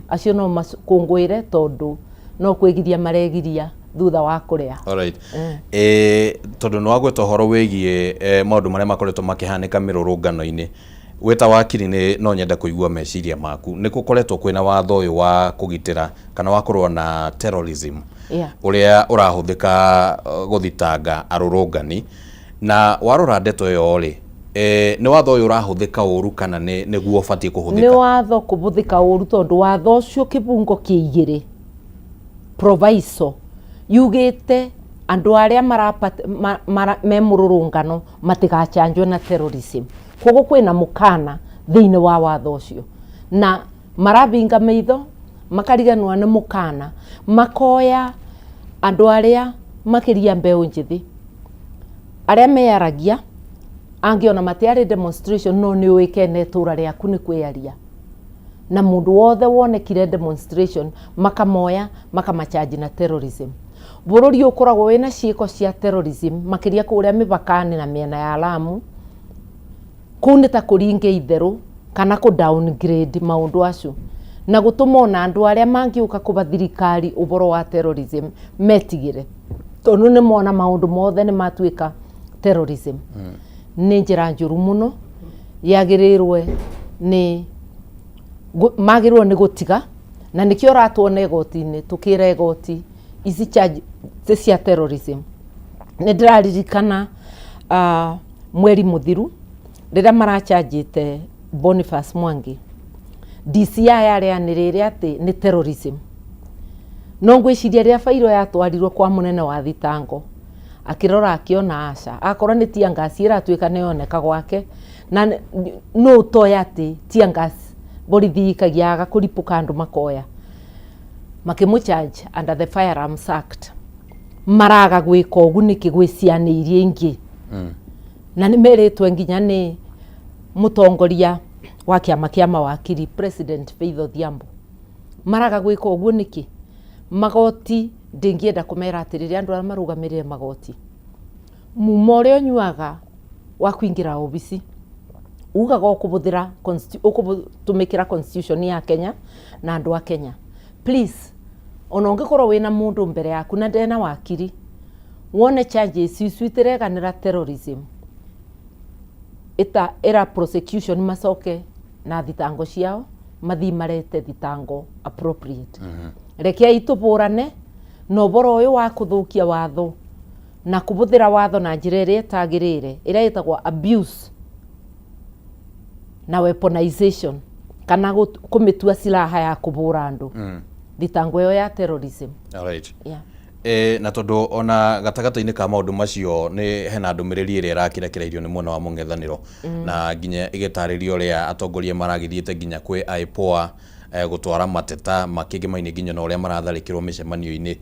Acio no makũngũĩre tondũ no kwĩgiria maregiria thutha wa kũrĩa. Alright. Tondũ nĩ wagweta ũhoro wĩgiĩ maũndũ marĩa makoretwo makĩhanĩka mĩrũrũngano-inĩ, wĩ ta wakiri nĩ no nyende kũigua meciria maku. Nĩ gũkoretwo kwĩna watho ũyũ wa kũgitĩra kana wa kũrũa na terrorism ũrĩa ũrahũthĩka gũthitanga arũrũngani, na warora ndeto ĩyo rĩ, nĩ watho ũyũ ũrahũthĩka ũru kana nĩ nĩguo ũbatiĩ Nĩ kũhũthĩka? Watho kũbũthĩka ũru tondũ watho ũcio kĩbungo kĩa igĩrĩ proviso yugĩte andũ arĩa me mũrũrũngano matigachanjwo na terrorism. Koguo kwĩna mũkana thĩinĩ wa watho ũcio, na marabinga maitho makariganĩrwo nĩ mũkana, makoya andũ arĩa makĩria mbeũ njĩthĩ arĩa meyaragia, angĩ ona matiarĩ demonstration, no nĩ ũĩkene itũra rĩaku nĩ kwĩyaria, na mũndũ wothe wonekire demonstration makamoya makamachanji na terrorism. Bũrũri ũkoragwo wĩna ciĩko cia terrorism makĩria kũrĩa mĩbaka-inĩ na mĩena ya Lamu. Kũu nĩ ta kũringa itherũ kana kũ downgrade maũndũ acio na gũtũma ona andũ arĩa mangĩũka kũba thirikari ũboro wa terrorism metigĩre, tondũ nĩ mona maũndũ mothe nĩ matuĩka terrorism. Nĩ njĩra njũru mũno yagĩrĩirwe nĩ magĩrĩirwo nĩ gũtiga, na nĩkĩo ũratuona igoti-inĩ tũkĩra igoti ici charge ti cia terrorism. Nĩ ndĩraririkana mweri mũthiru rĩrĩa marachanjĩte Boniface Mwangi, DCI yarĩanĩrĩire atĩ nĩ terrorism, no ngwĩciria rĩrĩa bairo yatwarirwo kwa mũnene wa thitango akĩrora akĩona aca, akorwo nĩ tear gas ĩratuĩka nĩ yoneka gwake, na nũ ũtoĩ atĩ tear gas borithi ikagia aga kũripũka andũ makoya, makĩmũ charge under the Firearms Act. Maraga gwĩka ũguo nĩkĩ gwĩ ciana iria ingĩ? Na nĩ merĩtwe nginya nĩ mũtongoria wa kĩama kĩa mawakiri, President Faith Odhiambo. Maraga gwĩka ũguo nĩkĩ? Magoti ndĩngĩenda kũmera atĩrĩrĩ, andũ arĩa marũgamĩrĩre magoti, muma ũrĩa ũnyuaga wa kũingĩra obici ugaga ũkũbũthĩra ũkũtũmĩkĩra constitution ya Kenya na andũ a Kenya. Please, ona ũngĩkorwo wĩna mũndũ mbere yaku na ndena wakiri, wone charges icu itireganĩra terrorism, ĩta ĩra prosecution macoke na thitango ciao, mathii marete thitango appropriate. Rekei tũbũrane na ũboro ũyũ wa kũthũkia watho na kũbũthĩra watho na njĩra ĩrĩa ĩtagĩrĩire, ĩrĩa ĩtagwo abuse na weaponization, kana kũmĩtua silaha ya kũbũra andũ, thitango ĩyo ya terrorism. Alright. Yeah. E, na tondũ ona gatagatĩ-inĩ ka maũndũ macio nĩ hena ndũmĩrĩri ĩrĩa ĩrakĩrekereirio nĩ mwena wa mũng'ethanĩro na nginya ĩgĩtarĩria ũrĩa atongoria maragĩthiĩte nginya kwĩ IPOA gũtwara mateta makĩngĩmaine nginya na ũrĩa maratharĩkĩrwo mĩcemanio-inĩ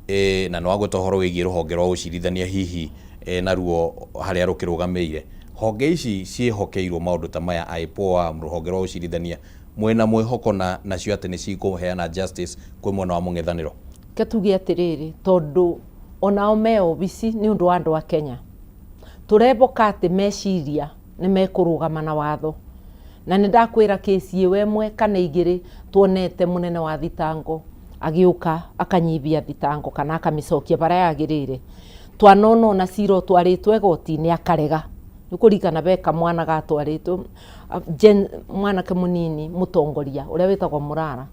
e, na nĩ wagweta ũhoro wĩgiĩ rũhonge rwa ũcirithania hihi e, naruo harĩa rũkĩrũgamĩire honge ici ciĩhokeirwo maũndũ ta maya IPOA rũhonge rwa ũcirithania mwĩna mwĩhoko na nacio atĩ nĩ cikũheana justice kwĩ mwena wa mũng'ethanĩro? Ke tuge atĩrĩrĩ, tondũ onao me obici nĩ ũndũ wa andũ a Kenya, tũreboka atĩ meciria nĩ mekũrũgama na watho. Na nĩ ndakwĩra kĩci ĩyo ĩmwe kana igĩrĩ tuonete mũnene wa thitango agĩũka akanyibia thitango kana akamĩcokia barĩa yagĩrĩire. Twanona ona cira ũtwarĩtwo igoti-inĩ akarega. Nĩ ũkũririkana be kamwana gatwarĩtwo, mwanake mũnini mũtongoria ũrĩa wĩtagwo Mũrara.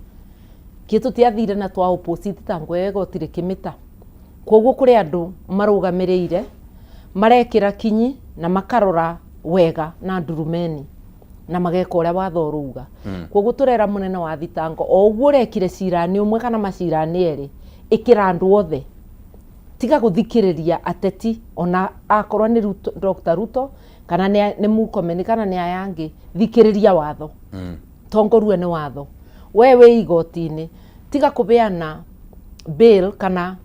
Kĩ tũtiathire na twa oppose thitango ĩyo igoti rĩkĩmĩta. Koguo kũrĩ andũ marũgamĩrĩire marekĩra kinyi na makarora wega na ndurumeni na mageka ũrĩa watho ũrauga. Koguo tũrera mũnene wa thitango o ũguo ũrekire cira-inĩ ũmwe kana macira-inĩ erĩ, ĩkĩra andũ othe. Tiga gũthikĩrĩria ateti ona akorwo nĩ Ruto, Dr. Ruto kana nĩ Murkomen kana nĩ aya angĩ, thikĩrĩria watho. Tongorue nĩ watho. We wĩ igoti-inĩ, tiga kũbeana bail kana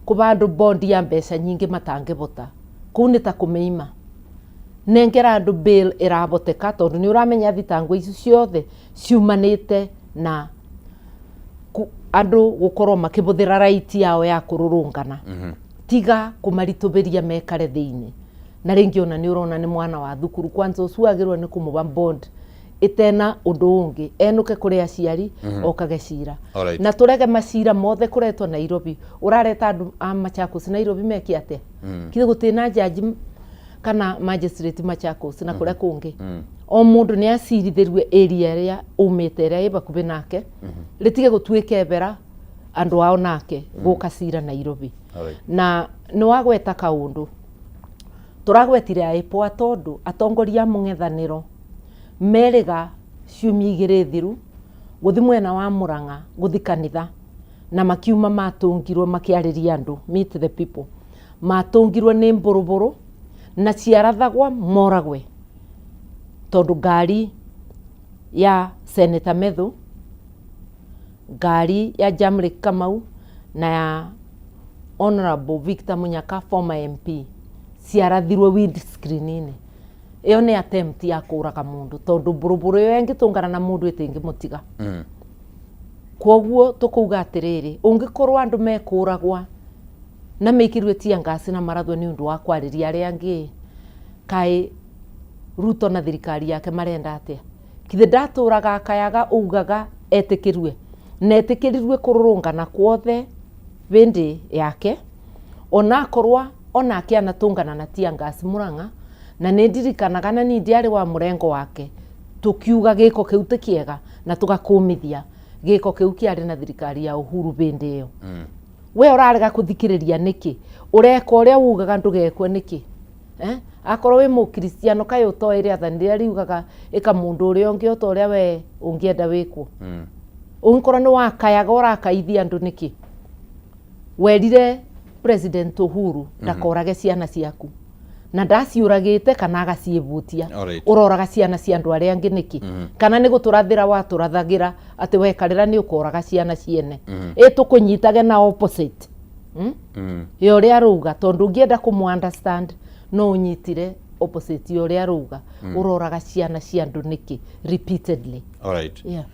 kũba andũ bondi ya mbeca nyingĩ matangĩbota. Kũu nĩ ta kũmĩima. Nengera andũ bail ĩraboteka tondũ nĩ ũramenya thitango ici ciothe ciumanĩte na andũ gũkorwo makĩbũthĩra right yao ya kũrũrũngana. Tiga kũmaritũbĩria mekare thĩinĩ. Na rĩngĩ ona nĩ ũrona nĩ mwana wa thukuru, kwanza ũcio wagĩrĩirwo nĩ kũmũba bond ĩtena ũndũ ũngĩ, enũke kũrĩ aciari okage cira. Na tũrege macira mothe kũretwo Nairobi. Ũrareta andũ a Machakos Nairobi meke atĩa? Kithĩ gũtirĩ na jaji kana magistrate Machakos na kũrĩa kũngĩ? O mũndũ nĩ acirithĩrue area ĩrĩa umĩte ĩrĩa ĩ bakubĩ nake, rĩtige gũtuĩka ebera andũ ao nake gũka cira Nairobi. Na nĩ wagweta kaũndũ tũragwetire IPOA tondũ atongoria a mũng'ethanĩro merĩga ciumia igĩrĩ thiru gũthi mwena wa Murang'a gũthi kanitha na makiuma matũngirwo makĩarĩria andũ meet the people, matũngirwo nĩ mbũrũbũrũ na ciarathagwa moragwe tondũ ngari ya Senator Methu, ngari ya Jamrick Kamau na ya Honorable Victor Munyaka former MP ciarathirwe windscreen-inĩ. Ĩyo nĩ attempt ya kũraga mũndũ tondũ mbũrũbũrũ ĩyo ĩngĩtũngana na mũndũ ĩtingĩmũtiga. Kwoguo tũkauga atĩrĩrĩ, ũngĩkorwo andũ mekũragwa na mekĩrwe tear gas na marathwo nĩ ũndũ wa kwarĩria arĩa angĩ, kaĩ Ruto na thirikari yake marenda atĩa? Kithĩ ndatũraga akayaga ugaga etĩkĩrue na etĩkĩrirwe kũrũrũngana kwothe bĩndĩ yake onakorwa onake anatũngana na tear gas Murang'a na nĩ ndirikanaga na niĩ ndiarĩ wa mũrengo wake tũkiuga gĩko kĩu ti kĩega na tũgakũmithia gĩko kĩu kĩarĩ na thirikari ya Uhuru bĩndĩ ĩyo. We ũrarega kũthikĩrĩria nĩkĩ? Ũreka ũrĩa ugaga ndũgekwe nĩkĩ? Akorwo wĩ mũkristiano kaĩ ũtoĩ rĩathani rĩrĩa riugaga ĩka mũndũ ũrĩa ũngĩ o ta ũrĩa we ũngĩenda wĩkwo? Ũngĩkorwo nĩ wakayaga ũrakaithia andũ nĩkĩ? Werire President Uhuru ndakorage ciana ciaku na ndaciũragĩte kana agaciĩbutia. Ũroraga ciana cia andũ arĩa angĩ nĩkĩ? Kana nĩ gũtũrathĩra watũrathagĩra atĩ wekarĩra nĩ ũkoraga ciana ciene? Ĩ tũkũnyitage na opposite ya ũrĩa arauga, tondũ ũngĩenda kũmũ understand no ũnyitire opposite ya ũrĩa arauga. Ũroraga ciana cia andũ nĩkĩ repeatedly? Yeah.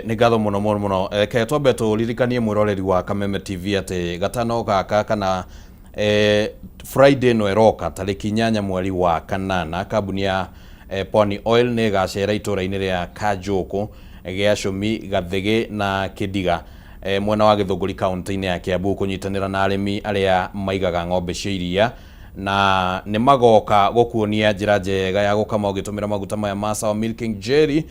Nĩ ngatho mũno mũno mũno. Reke twambe tũririkanie mwĩroreri wa Kameme TV atĩ gatano gaka kana Friday ĩno ĩroka tarĩki 8 mweri wa kanana, kambuni ya Pwani Oil nĩ ĩgacera itũra-inĩ rĩa Kanjũkũ, Gĩacũmi, Gathĩgĩ na Kĩndiga mwena wa Gĩthũngũri kaunti-inĩ ya Kiambu kũnyitanĩra na arĩmi arĩa maigaga ng'ombe cia iria, na nĩ magoka gũkuonia njĩra njega ya gũkama ũgĩtũmĩra maguta maya ma Sawa Milking Jelly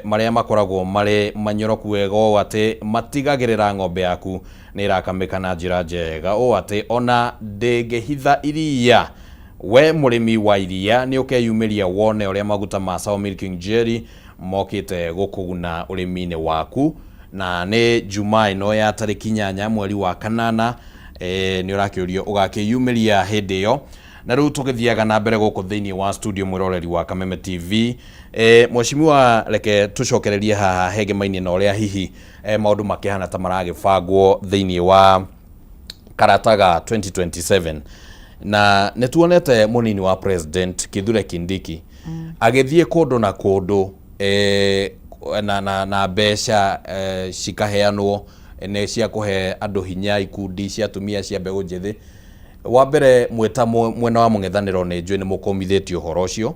marĩa makoragwo marĩ manyoroku wega ũũ atĩ matigagĩrĩra ng'ombe yaku nĩ ĩrakamĩka na njĩra njega ũũ atĩ ona ndĩngĩhitha iria. We mũrĩmi wa iria nĩ ũkeyumĩria wone ũrĩa maguta ma Sawa Milking Jelly mokĩte gũkũguna ũrĩmi-inĩ waku. Na nĩ Jumaa ĩno ya tarĩki 8 mweri wa kanana, nĩ ũrakĩũrio ũgakĩyumĩria hĩndĩ ĩyo. Na rĩu tũgĩthiaga na mbere gũkũ thĩinĩ wa studio, mwĩroreri wa Kameme TV, Mheshimiwa, reke tũcokererie haha hegemainĩ na ũrĩa hihi maũndũ makĩhana ta maragĩbangwo thĩinĩ wa karata ga 2027. Na nĩ tuonete mũnini wa president Kithure Kindiki agĩthiĩ kũndũ na kũndũ, na mbeca cikaheanwo nĩ cia kũhe andũ hinya, ikundi cia atumia, cia mbeũ njĩthĩ. Wa mbere, mwĩta mwena wa mũng'ethanĩro nĩ njũĩ nĩ mũkũmithĩtie ũhoro ũcio,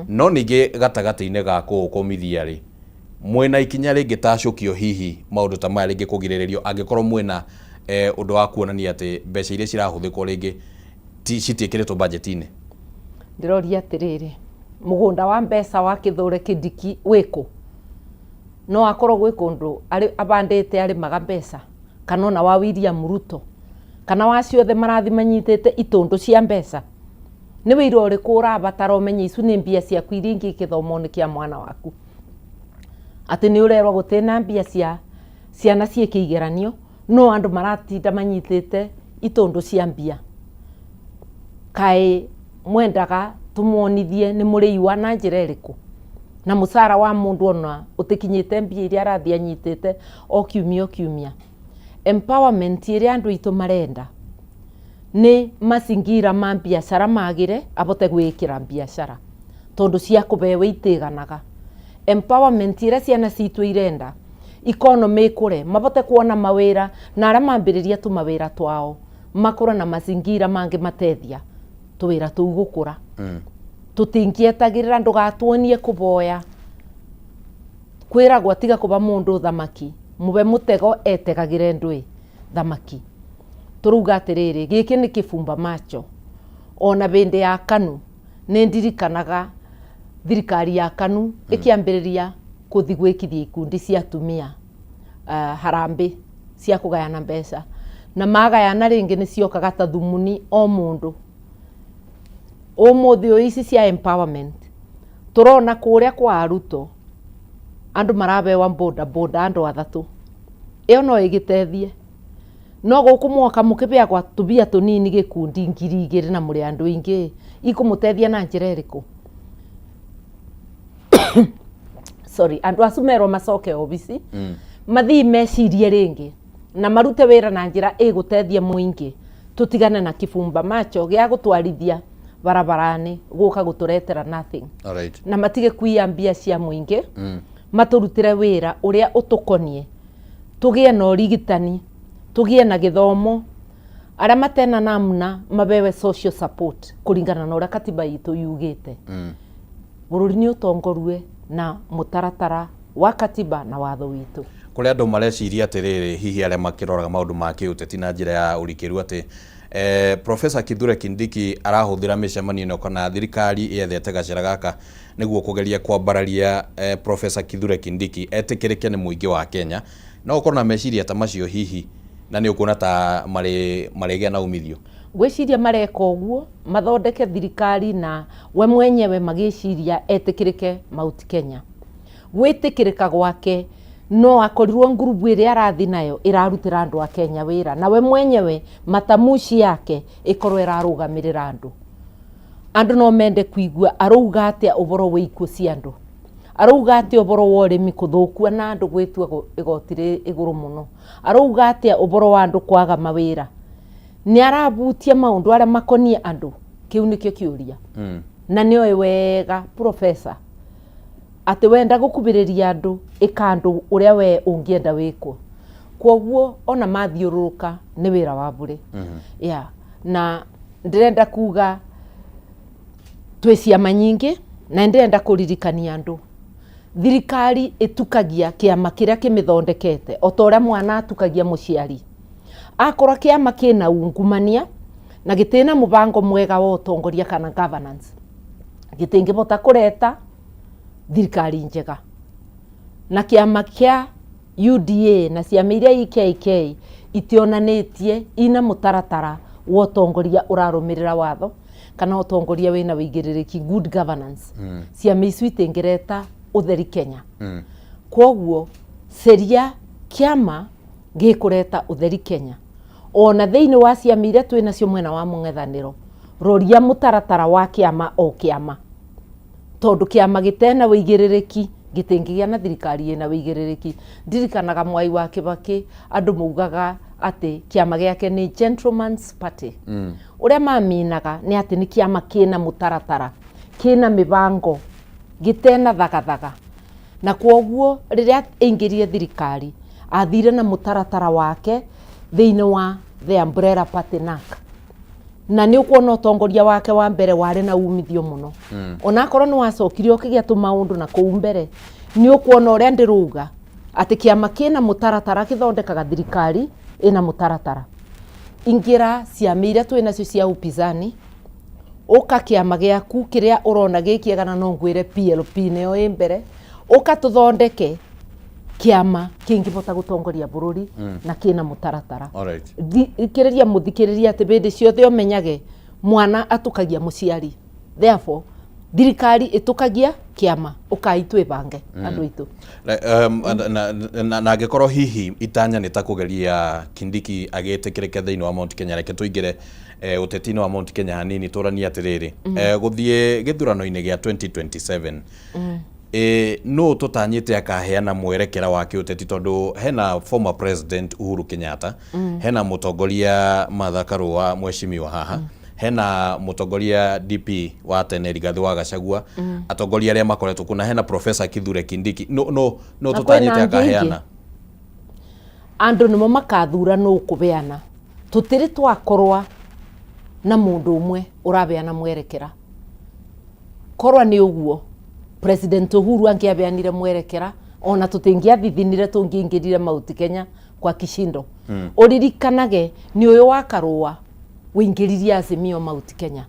no ningĩ gatagatĩ-inĩ ga kũũkũmithia rĩ, mwĩna ikinya rĩngĩtacũkio hihi maũndũ ta maya rĩngĩ kũgirĩrĩrio, angĩkorwo mwĩna ũndũ wa kuonania atĩ mbeca iria cirahũthĩkwo rĩngĩ citiĩkĩrĩtwo bajeti-inĩ? Ndĩroria atĩrĩrĩ, mũgũnda wa mbeca wa Kithure Kindiki wĩkũ? No akorwo gwĩ kũndũ abandĩte arĩmaga mbeca, kana ona wa William Ruto, kana wa ciothe marathi manyitĩte itũndũ cia mbeca. Nĩ wĩira ũrĩkũ ũrabatara ũmenye icu nĩ mbia ciaku iria ingĩ gĩthomo-inĩ kĩa mwana waku? Atĩ nĩ ũrerwo gũtĩna mbia cia ciana ciĩke igeranio, no andũ maratinda manyitĩte itũndũ cia mbia. Kaĩ mwendaga tũmuonithie nĩ mũrĩiwa na njĩra ĩrĩkũ? Na mũcara wa mũndũ ona ũtĩkinyĩte mbia iria arathiĩ anyitĩte o kiumia o kiumia. Empowerment ĩrĩa andũ aitũ marenda nĩ mazingira ma biacara magĩre abote gwĩkĩra biacara, tondũ cia kũbewe itiganaga. Empowerment ĩrĩa ciana citũ irenda, economy ĩkũre, mabote kuona mawĩra, na arĩa mambĩrĩria tũmawĩra twao makũre na mazingira mangĩ matethia tũwĩra tũu gũkũra. Tũtingĩetagĩrĩra ndũgatuonie kũboya kwĩragwo tiga kũba mũndũ thamaki, mũbe mũtego etegagĩre ndũĩ thamaki. Tũrauga atĩrĩrĩ, gĩkĩ nĩ kĩbumba macho. Ona hĩndĩ ya KANU nĩ ndirikanaga thirikari ya KANU ĩkĩambĩrĩria kũthi gwĩkithia ikundi cia atumia, harambĩ cia kũgayana mbeca, na magayana rĩngĩ nĩ ciokaga ta thumuni o mũndũ. Ũmũthĩ ũyũ ici cia empowerment tũrona kũrĩa kwa Ruto andũ marabewa boda boda andũ athatũ, ĩyo no ĩgĩtethie. No gũkũ mwoka mũkĩbeagwa tũbia tũnini gĩkundi 2000 na mũrĩ andũ aingĩ, ikũmũtethia na njĩra ĩrĩkũ? Sorry, andũ acu merwo macoke obici, mathii mecirie rĩngĩ na marute wĩra na njĩra ĩgũtethia mũingĩ, tũtigane na kibumba macho gĩa gũtwarithia barabara-inĩ gũka gũtũretera nothing. Na matige kuiya mbia cia mũingĩ, matũrutĩre wĩra ũrĩa ũtũkonie, tũgĩe na ũrigitani, tũgĩe na gĩthomo, arĩa matena namna mabewe social support kũringana na ũrĩa katiba itũ yugĩte. Bũrũri nĩ ũtongorue na mũtaratara wa katiba na watho witũ. Kũrĩ andũ mareciria atĩrĩrĩ, hihi arĩa makĩroraga maũndũ ma kĩũteti na njĩra ya ũrikĩru, atĩ Professor Kithure Kindiki arahũthĩra mĩcemanio ĩno, kana thirikari yethete gacĩra gaka nĩguo kũgeria kwambararia Professor Kithure Kindiki etĩkĩrĩke nĩ mũingĩ wa Kenya. No ũkorwo na meciria ta macio hihi, na nĩ ũkuona ta marĩgĩa na umithio? Ngwĩciria mareka ũguo mathondeke thirikari na we mwenyewe magĩciria etĩkĩrĩke Mount Kenya. Gwĩtĩkĩrĩka gwake no akorirwo ngurubu ĩrĩa arathi nayo ĩrarutĩra andũ a Kenya wĩra, na we mwenyewe matamuci yake ĩkorwo ĩrarũgamĩrĩra andũ. Andũ no mende kuigua arauga atĩa ũhoro wa ikuũ cia andũ, arauga atĩa ũhoro wa ũrĩmi kũthũkua na andũ gwĩtua igoti rĩ igũrũ mũno, arauga atĩa ũhoro wa andũ kwaga mawĩra. Nĩ arabutia maũndũ arĩa makonie andũ. Kĩu nĩkĩo kĩũria. Na nĩ oĩ wega professor atĩ wenda gũkubĩrĩria andũ, ĩka andũ ũrĩa we ũngĩenda wĩkwo. Kwoguo ona mathiũrũrũka nĩ wĩra wa bũrĩ. Yeah. Na ndĩrenda kuga twĩ ciama nyingĩ, na ndĩrenda kũririkania andũ thirikari ĩtukagia kĩama kĩrĩa kĩmĩthondekete o ta ũrĩa mwana atukagia mũciari. Akorwo kĩama kĩna ungumania na gĩtĩna mũbango mwega wa ũtongoria kana governance, gĩtingĩbota kũreta thirikari njega. Na kĩama kĩa UDA na ciama iria IKK itionanĩtie ina mũtaratara wa ũtongoria ũrarũmĩrĩra watho kana ũtongoria wĩna wĩigĩrĩrĩki, good governance. Ciama icio itingĩreta ũtheri Kenya. Kwoguo ceria Kĩama gĩkũreta ũtheri Kenya. Ona thĩinĩ wa ciama iria twĩ nacio mwena wa mũng'ethanĩro, roria mũtaratara wa kĩama o kĩama. Tondũ kĩama gĩtena wĩigĩrĩrĩki gĩtingĩgĩa na thirikari ĩna wĩigĩrĩrĩki. Ndirikanaga Mwai wa Kĩbakĩ andũ maugaga atĩ kĩama gĩake nĩ gentleman's party. Ũrĩa maminaga nĩ atĩ nĩ kĩama kĩna mũtaratara, kĩna mĩbango, gĩtena thagathaga. Na kwoguo rĩrĩa aingĩrire thirikari, athire na mũtaratara wake thĩinĩ wa the umbrella party NARC. Na nĩ ũkuona ũtongoria wake wa mbere warĩ na umithio mũno. Onakorwo nĩ wacokire ũkĩgĩa tũmaũndũ na kũu mbere, nĩ ũkuona ũrĩa ndĩrauga atĩ kĩama kĩna mũtaratara kĩthondekaga thirikari ĩna mũtaratara. Ingĩra ciama iria twĩ nacio cia upinzani, ũka kĩama gĩaku kĩrĩa ũrona gĩ kĩega na no ngwĩre PLP nĩyo ĩ mbere, ũka tũthondeke kĩama kĩngĩbota gũtongoria bũrũri na kĩna mũtaratara. Thikĩrĩria mũthikĩrĩria atĩ hĩndĩ ciothe ũmenyage mwana atũkagia mũciari, therefore thirikari ĩtũkagia kĩama, ũkai twĩbange andũ aitũ. Na angĩkorwo hihi itanya nĩ ta kũgeria Kindiki agĩtĩkĩrĩke thĩinĩ wa Mount Kenya, reke tũingĩre ũteti-inĩ wa Mount Kenya hanini tũranie atĩrĩrĩ, gũthiĩ gĩthurano-inĩ gĩa 2027, nũ tũtanyĩte akaheana mwerekera wa kĩũteti, tondũ hena former president Uhuru Kenyatta, hena mũtongoria Martha Karua mheshimiwa haha, hena mũtongoria DP wa tene Rigathi wa Gachagua, atongoria arĩa makoretwo kuna, hena Professor Kithure Kindiki, no no no Na kwĩna tũtanyĩte angĩ aingĩ. akaheana? Andũ nĩmo makathura nũ kũbeana. Tũtirĩ twakorwa na mũndũ ũmwe ũrabeana mwerekera. Korwa nĩ ũguo President Uhuru angĩabeanire mwerekera, ona tũtingĩathithinire tũngĩingĩrire Mount Kenya kwa kishindo. Ũririkanage nĩ ũyũ wa Karũa wĩingĩririe Azimio Mount Kenya.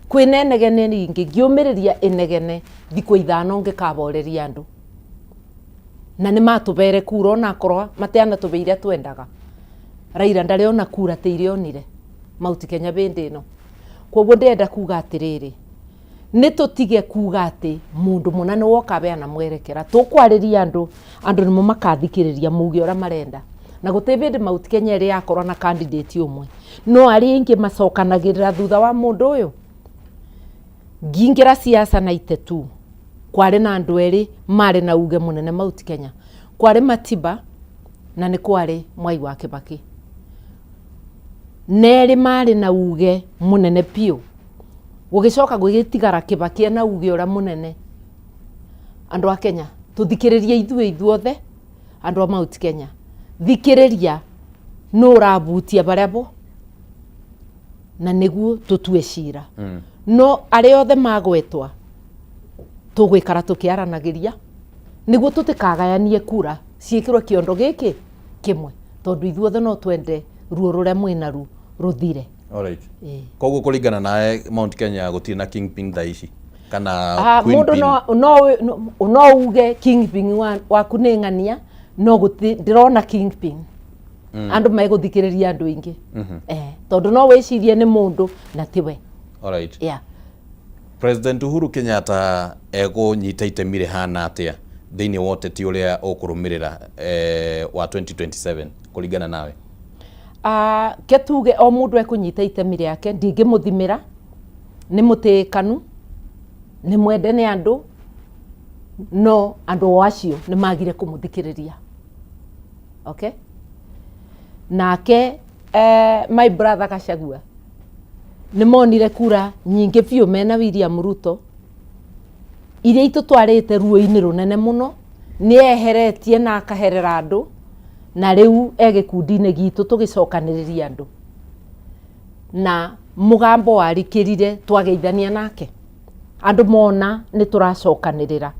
Kwĩna inegene rĩingĩ, ngĩũmĩrĩria inegene thikũ 5 ngĩkaboreria andũ. Na nĩ matũbere kura onakorwa mateanatũbe iria twendaga. Raila ndarĩ ona kura ta iria onire Mount Kenya bĩndĩ ĩno. Koguo ndĩrenda kuga atĩrĩrĩ, nĩ tũtige kuga atĩ mũndũ mũna nĩ woka abeana mwerekera. Tũkwarĩria andũ, andũ nĩmo makathikĩrĩria muge ũrĩa marenda. Na gũtirĩ bĩndĩ Mount Kenya ĩrĩ yakorwo na candidate ũmwe. No arĩa aingĩ macokanagĩrĩra thutha wa mũndũ ũyũ. Ngĩingĩra siasa na itetu, kwarĩ na andũ erĩ marĩ na uge mũnene Mount Kenya. Kwarĩ Matiba na nĩ kwarĩ Mwai wa Kĩbakĩ. Nerĩ marĩ na uge mũnene biũ. Gũgĩcoka gũgĩtigara Kĩbakĩ ena uge ũrĩa mũnene. Andũ a Kenya, tũthikĩrĩrie ithuĩ ithuothe, andũ a Mount Kenya. Thikĩrĩria nũ ũrabutia barĩa bo, na nĩguo tũtue cira. No arĩa othe magwetwa tũgũikara tũkĩaranagĩria nĩguo tũtikagayanie kura ciĩkĩrwo kĩondo gĩkĩ kĩmwe, tondũ ithuothe no twende ruo rũrĩa mwĩnaru rũthire. Alright. Koguo kũringana nawe Mount Kenya gũtirĩ na kingpin thaa ici kana queen Mũndũ pin? No uge kingpin waku nĩ ng'ania, no ndĩrona kingpin. Andũ megũthikĩrĩria andũ aingĩ. Tondũ no wĩcirie nĩ mũndũ na tiwe. Alright. President Uhuru Kenyatta egũnyita itemi rĩhana atĩa thĩinĩ wa ũteti ũrĩa ũkũrũmĩrĩra wa 2027 kũringana nawe? Ke tuge o mũndũ ekũnyita itemi rĩake, ndingĩmũthimĩra, nĩ mũtĩĩkanu, nĩ mwende nĩ andũ, no andũ o acio nĩ magire kũmũthikĩrĩria. Okay? Nake my brother Gachagua nĩ monire kura nyingĩ biũ mena William Ruto iria itũtwarĩte ruo-inĩ rũnene mũno, nĩ eheretie na akaherera andũ, na rĩu e gĩkundi-inĩ gitũ tũgĩcokanĩrĩria andũ. Na mũgambo warikĩrire twageithania nake. Andũ mona nĩ tũracokanĩrĩra.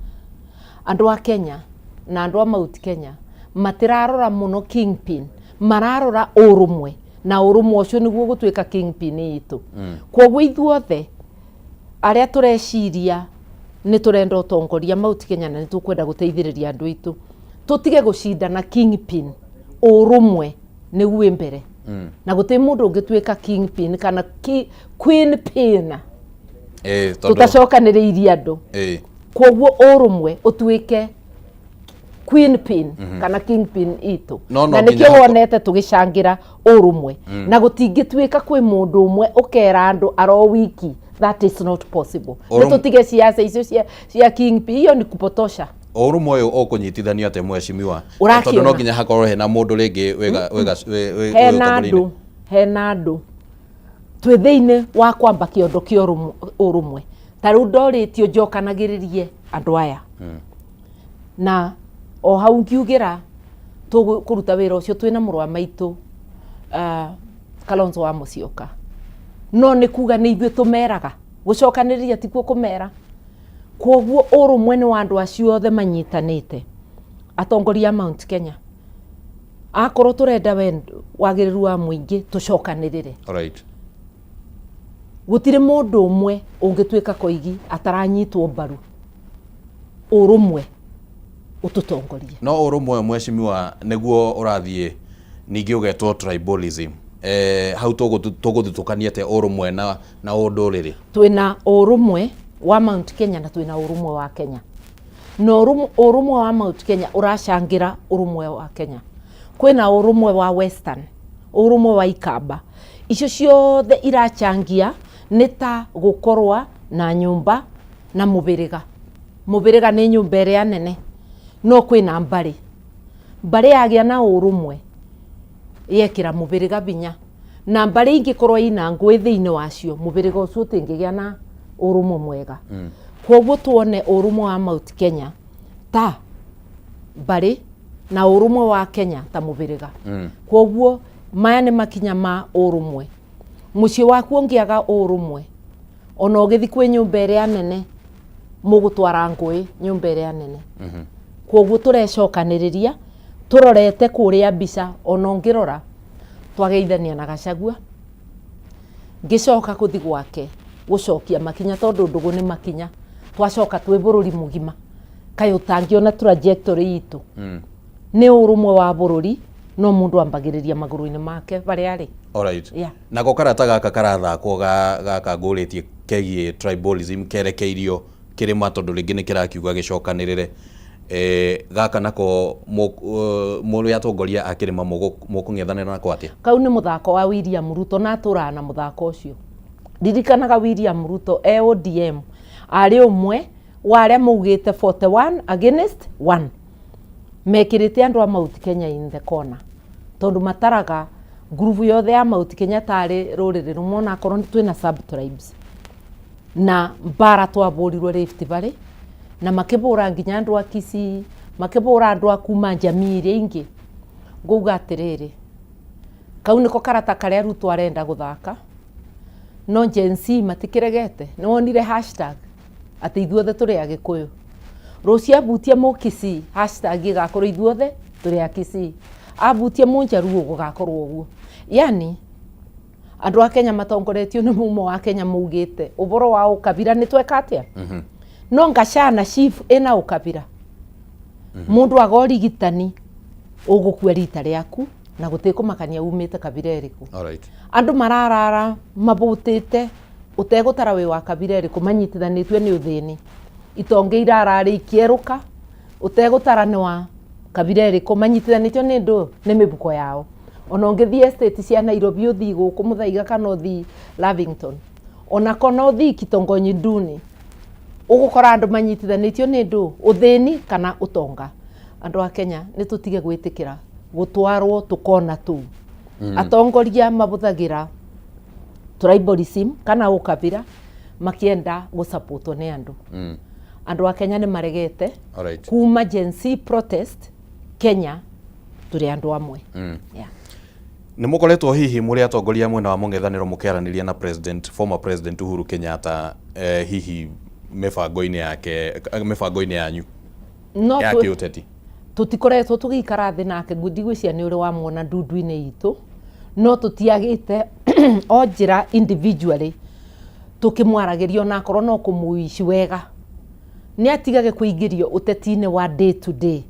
Andũ a Kenya na andũ a Mount Kenya matirarora mũno kingpin, mararora ũrũmwe, na ũrũmwe ũcio nĩguo gũtuĩka kingpin itũ. Kwoguo ithuothe arĩa tũreciria nĩ tũrenda ũtongoria Mount Kenya na nĩ tũkwenda gũteithĩrĩria andũ aitũ, tũtige gũcindana kingpin, ũrũmwe nĩguo wĩ mbere. Na gũtirĩ mũndũ ũngĩtuĩka kingpin kana queen pin tũtacokanĩrĩirie andũ. Kwoguo ũrũmwe ũtuĩke Queen pin kana king pin itũ. No, no Na nginya nĩkĩo wonete tũgĩcangĩra ũrũmwe, na gũtingĩtuĩka kwĩ mũndũ ũmwe ũkera andũ aro wiki. That is not possible. Nĩ tũtige ciaca icio cia king pin, hiyo ni kupotosha. Ũrũmwe ũyũ ũkũnyitithanio atĩa, mheshimiwa? Ũrakĩona? Tondũ no nginya hakorwo hena mũndũ rĩngĩ wĩga wĩga wĩ wĩ Hena ũtongoria-inĩ. andũ, hena andũ twĩ thĩinĩ wa kwamba kĩondo kĩa ũrũmwe. Ta rĩu ndorĩtio njokanagĩrĩrie andũ aya, na o hau ngiugĩra tũkũruta wĩra ũcio twĩna mũrũ wa maitũ, Kalonzo wa Musyoka. No nĩ kuga nĩ ithuĩ tũmeraga gũcokanĩrĩria, tikuo kũmera. Kwoguo ũrũmwe nĩ wa andũ acio othe manyitanĩte, atongoria a Mount Kenya. Akorwo tũrenda wagĩrĩru wa mũingĩ, tũcokanĩrĩre. Gũtirĩ mũndũ ũmwe ũngĩtuĩka koigi ataranyitwo mbaru. Ũrũmwe ũtũtongorie. No ũrũmwe ũyũ, mheshimiwa, nĩguo ũrathiĩ ningĩ ũgetwo tribalism. Hau tũgũthutũkania atĩa ũrũmwe na ũndũrĩrĩ? Twĩna ũrũmwe wa Mount Kenya na twĩna ũrũmwe wa Kenya, na ũrũmwe wa Mount Kenya ũracangĩra ũrũmwe wa Kenya. Kwĩna ũrũmwe wa Western, ũrũmwe wa Ikamba, icio ciothe irachangia. Nĩ ta gũkorwa na nyũmba na mũbĩrĩga. Mũbĩrĩga nĩ nyũmba ĩrĩa nene, no kwĩna mbarĩ. Mbarĩ yagĩa na ũrũmwe yekĩra mũbĩrĩga binya, na mbarĩ ingĩkorwo ina ngũĩ thĩinĩ wacio, mũbĩrĩga ũcio ũtingĩgĩa na ũrũmwe mwega. Kwoguo tuone ũrũmwe wa Mount Kenya ta mbarĩ na ũrũmwe wa Kenya ta mũbĩrĩga. Kwoguo maya nĩ makinya ma ũrũmwe. Mũciĩ waku ũngĩaga ũrũmwe, ona ũgĩthi kwĩ nyũmba ĩrĩa nene, mũgũtwara ngũĩ nyũmba ĩrĩa nene. Kwoguo tũrecokanĩrĩria tũrorete kũrĩa mbica. Ona ũngĩrora, twageithania na Gachagua, ngĩcoka gũthi gwake gũcokia makinya, tondũ ndũgũ nĩ makinya. Twacoka twĩ bũrũri mũgima, kaĩ ũtangĩona trajectory itũ nĩ ũrũmwe wa bũrũri? No mũndũ ambagĩrĩria magũrũ-inĩ make barĩa arĩ. Yeah. Nako karata gaka karathakwo gaka ngũrĩtie kegiĩ tribalism kerekeirio kĩrĩma, tondũ rĩngĩ nĩ kĩrakiuga gĩcokanĩrĩre. Gaka nako mũrĩ atongoria a kĩrĩma mũkũng'ethanĩra nako atĩa? Kau nĩ mũthako wa William Ruto, na atũraga na mũthako ũcio. Ririkanaga William Ruto e ODM arĩ ũmwe wa arĩa maugĩte 41 against 1, mekĩrĩte andũ a Mount Kenya in the corner, tondũ mataraga ngurubu yothe ya Mount Kenya tarĩ rũrĩrĩ rũmwe, onakorwo twĩna sub tribes. Na mbara twabũrirwo Rift Valley, na makĩbũra nginya andũ a Kisii, makĩbũra andũ a kuma jamii iria ingĩ. Ngauga atĩrĩrĩ, kau nĩko karata karĩa Ruto arenda gũthaka, no Gen Z matikĩregete. Nĩ wonire hashtag atĩ ithuothe tũrĩ Agĩkũyũ. Rũciũ abutie Mũkisii, hashtag ĩgakorwo ithuothe tũrĩ a Kisii. Abutie Mũnjaruo, gũgakorwo ũguo. Yani andũ a Kenya matongoretio nĩ mumo wa Kenya maugĩte ũboro wa ũkabira nĩ tweka atĩa. No ngacana chief ĩna ũkabira, mũndũ aga ũrigitani ũgũkua rita rĩaku na gũtikũmakania umĩte kabira ĩrĩkũ. Andũ mararara mabũtĩte ũtegũtara wĩ wa kabira ĩrĩkũ, manyitithanĩtio nĩ ũthĩni. Itonga irararĩ ikĩerũka, ũtegũtara nĩ wa kabira ĩrĩkũ, manyitithanĩtio nĩ ndũ nĩ mĩbuko yao. Ona ũngĩthiĩ estate cia Nairobi, ũthiĩ gũkũ Mũthaiga kana ũthiĩ Lavington, ona kana ũthiĩ Kitongoji Nduni, ũgũkora andũ manyitithanĩtio nĩ ndũ ũthĩni kana ũtonga. Andũ a Kenya, nĩ tũtige gwĩtĩkĩra gũtwarwo tũkona tũu. Atongoria mabũthagĩra tribalism kana ũkabira makĩenda gũsapotwo nĩ andũ. Andũ a Kenya nĩ maregete. Kuma Gen Z protest, Kenya tũrĩ andũ amwe. Yeah. Nĩ mũkoretwo hihi mũrĩ atongoria mwena wa mũng'ethanĩro mũkĩaranĩria na president, former President Uhuru Kenyatta, hihi mĩbango-inĩ yake, mĩbango-inĩ yanyu no ya kĩũteti? Tũtikoretwo tũgĩikara thĩ nake. Ndigwĩciria nĩ ũrĩ wamuona ndundu-inĩ itũ, no tũtiagĩte o njĩra individually tũkĩmwaragĩria, onakorwo no kũmũici wega nĩ atigage kũingĩrio ũteti-inĩ wa day to day.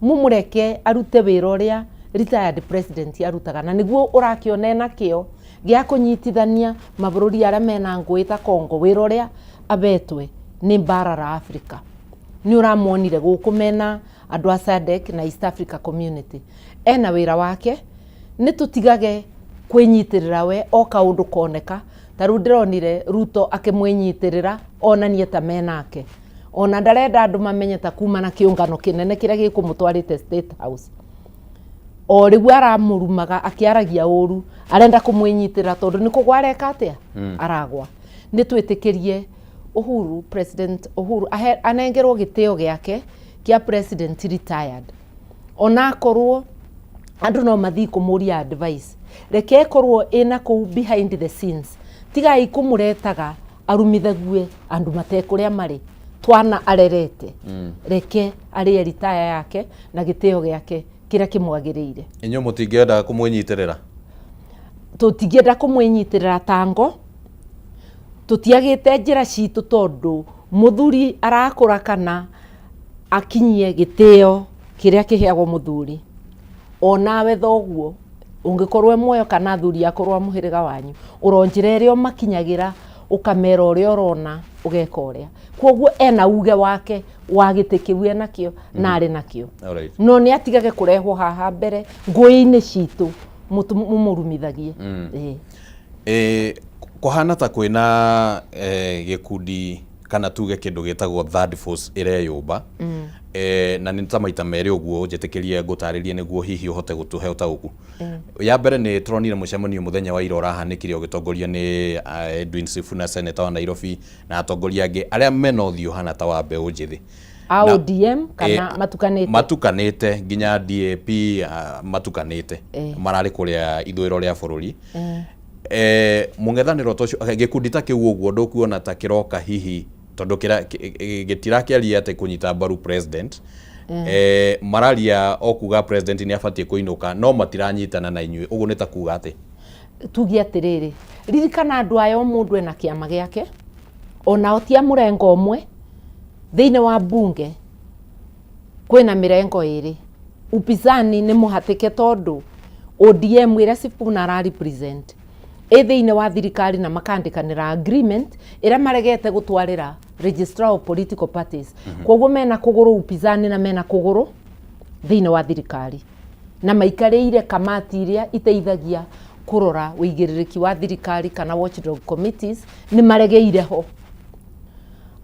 Mumũreke arute wĩra ũrĩa retired president arutaga, na nĩguo ũrakĩona ena kĩo gĩa kũnyitithania mabũrũri arĩa mena ngũĩ ta Congo. Wĩra ũrĩa abetwe nĩ mbara ra Africa nĩ ũramuonire gũkũ mena Andũ a SADC na East Africa Community. Ena wĩra wake, nĩ tũtigage kwĩnyitĩrĩra we o kaũndũ koneka. Ta rĩu ndĩronire Ruto akĩmwĩnyitĩrĩra onanie ta menake, ona ndarenda andũ mamenye ta kuma na kĩũngano kĩnene kĩrĩa gĩkũmũtwarĩte State House. O rĩu aramũrumaga akĩaragia ũru, arenda kũmwĩnyitĩrĩra tondũ nĩ kũgwa areka atĩa, aragwa. Nĩ twĩtĩkĩrie Uhuru, President Uhuru anengerwo gĩtĩo gĩake kĩa president retired, onakorwo andũ no mathiĩ kũmũria advice. Reke ĩkorwo ĩna kũu behind the scenes. Tigai kũmũretaga arumithague andũ matekũrĩa marĩ twana arerete. Reke arĩe ritaya yake na gĩtĩo gĩake kĩrĩa kĩmwagĩrĩire. Inyuĩ mũtingĩenda kũmwĩnyitĩrĩra? Tũtingĩenda kũmwĩnyitĩrĩra tango tũtiagĩte njĩra citũ, tondũ mũthuri arakũra kana akinyie gĩtĩo kĩrĩa kĩheagwo mũthuri. Onawe thoguo ũngĩkorwo e muoyo kana athuri akũrũ a mũhĩrĩga wanyu, ũro njĩra ĩrĩa ũmakinyagĩra, ũkamera ũrĩa ũrona, ũgeka ũrĩa. Koguo ena uge wake wa gĩtĩ kĩu enakĩo na arĩ nakĩo. No nĩ atigage kũrehwo haha mbere ngũĩ-inĩ citũ mũmũrumithagie. Ĩĩ. Kũhana ta kwĩna gĩkundi kana tuge kĩndũ gĩtagwo third force ĩreyũmba, na nĩ ta maita merĩ ũguo. Njĩtĩkĩrie ngũtarĩrie nĩguo hihi ũhote gũtũhe ũtaũku. Ya mbere, nĩ tũronire mũcemanio mũthenya wa ira ũrahanĩkire ũgĩtongorio nĩ Edwin Sifuna, senator wa Nairobi, na atongoria angĩ arĩa mena ũthiũ hana ta wa mbeũ njĩthĩ. A ODM kana matukanĩte? Matukanĩte, nginya DAP, matukanĩte. Mararĩ kũrĩa ithũĩro rĩa bũrũri. Mũng'ethanĩro ta ũcio, gĩkundi ta kĩu ũguo, ndũkuona ta kĩroka hihi tondũ gĩtirakĩaria atĩ kũnyita mbaru president, mararia o kuga president nĩ abatiĩ kũinũka, no matiranyitana na inyuĩ. Ũguo nĩ ta kuga atĩ Tuge atĩrĩrĩ, ririkana andũ aya o mũndũ ena kĩama gĩake, onao ti a mũrengo ũmwe. Thĩinĩ wa bunge kwĩna mĩrengo ĩrĩ. Upinzani nĩ mũhatĩke tondũ ODM ĩrĩa Sifuna ara represent ĩ thĩinĩ wa thirikari na makandĩkanĩra agreement ĩrĩa maregete gũtwarĩra registrar of political parties. Koguo mena kũgũrũ upinzani na mena kũgũrũ thĩinĩ wa thirikari, na maikarĩire kamati iria iteithagia kũrora ũigĩrĩrĩki wa thirikari kana watchdog committees. Nĩ maregeire ho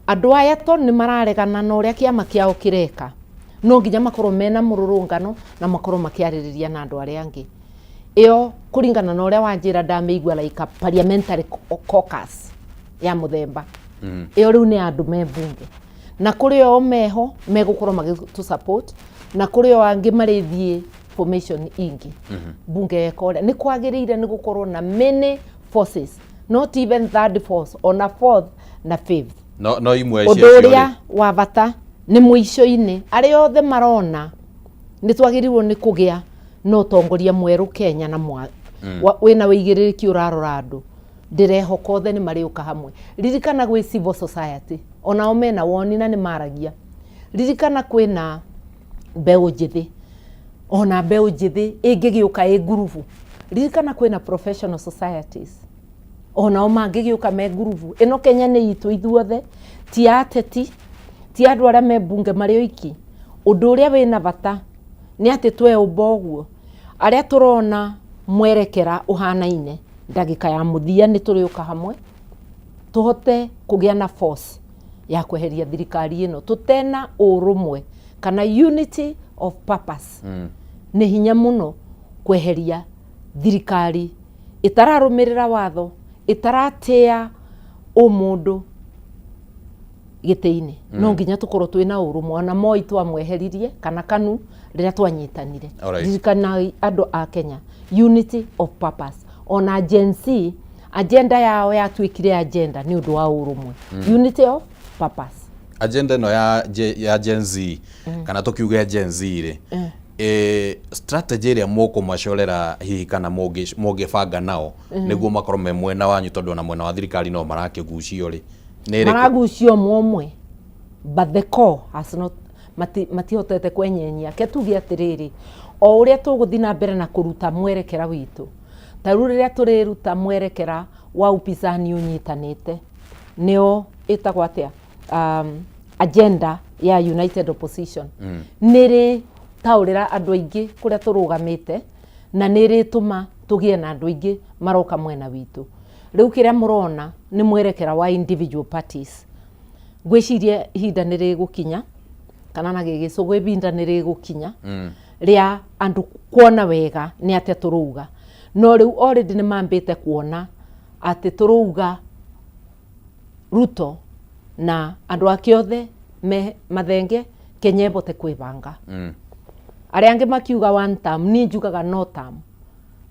andũ aya tondũ nĩ mararegana na ũrĩa kĩama kĩao kĩreka. No nginya makorwo mena mũrũrũngano na makorwo makĩarĩrĩria na andũ arĩa angĩ. Ĩyo kũringana na ũrĩa wanjĩra, ndamĩigua like a parliamentary caucus ya mũthemba ĩyo. Rĩu nĩ andũ me mbunge, na kũrĩ o meho megũkorwo magĩtũ support, na kũrĩ o angĩ marĩthiĩ formation ingĩ bunge yeka ũrĩa nĩ kwagĩrĩire. Nĩ gũkorwo na many forces, not even third force, ona fourth na fifth. No imwe ũndũ ciacio ũrĩa rĩ, wa bata nĩ mũico-inĩ arĩa othe marona nĩ twagĩrĩirwo nĩ kũgĩa na ũtongoria mwerũ Kenya na wĩna wĩigĩrĩrĩki ũrarora andũ. Ndĩrehoka othe nĩ marĩũka hamwe. Ririkana gwĩ civil society, onao mena woni na nĩ maragia. Ririkana kwĩna mbeũ njĩthĩ, ona mbeũ njĩthĩ ĩngĩgĩũka ĩ ngurubu. Ririkana kwĩna professional societies, onao mangĩgĩũka me ngurubu. Ĩno Kenya nĩ itũ ithuothe, ti a ateti, ti andũ arĩa me mbunge marĩ oiki. Ũndũ ũrĩa wĩna bata nĩ atĩ tweũmba ũguo, arĩa tũrona mwerekera ũhanaine, ndagĩka ya mũthia nĩ tũrĩũka hamwe tũhote kũgĩa na force ya kweheria thirikari ĩno. Tũtena ũrũmwe kana unity of purpose, nĩ hinya mũno kweheria thirikari ĩtararũmĩrĩra watho, ĩtaratĩa ũmũndũ gĩtĩ-inĩ. No nginya tũkorwo twĩna ũrũmwe. Ona Moi twamweheririe kana KANU rĩrĩa twanyitanire. Ririkanai andũ a Kenya, unity of purpose. Ona Gen Z agenda yao yatuĩkire agenda nĩ ũndũ wa ũrũmwe, unity of purpose. Agenda ĩno ya Gen Z, kana tũkiuge Gen Z rĩ, strategy ĩrĩa mũkũmacorera hihi kana mũngĩbanga nao nĩguo makorwo me mwena wanyu, tondũ ona mwena wa thirikari no marakĩgucio rĩ, nĩ ĩrĩkũ? Maragucio ũmwe ũmwe, but the core has not matihotete kwenyenyia. Ke tuge atĩrĩrĩ, o ũrĩa tũgũthiĩ na mbere na kũruta mwerekera witũ, ta rĩu rĩrĩa tũrĩruta mwerekera wa upinzani ũnyitanĩte, nĩo ĩtagwo atĩa, agenda. Ya United Opposition nĩ rĩ taũrĩra andũ aingĩ kũrĩa tũrũgamĩte, na nĩ ĩrĩtũma tũgĩe na andũ aingĩ maroka mwena witũ. Rĩu kĩrĩa mũrona nĩ mwerekera wa individual parties. Ngwĩciria ihinda nĩ rĩgũkinya, kana na gĩgĩcũgũ ibinda nĩ rĩgũkinya rĩa andũ kuona wega nĩ atĩa tũrauga. No rĩu already nĩ mambĩte kuona atĩ tũrauga Ruto na andũ ake othe me mathenge, Kenya ĩbote kwĩbanga. Arĩa angĩ makiuga one term, niĩ njugaga no term,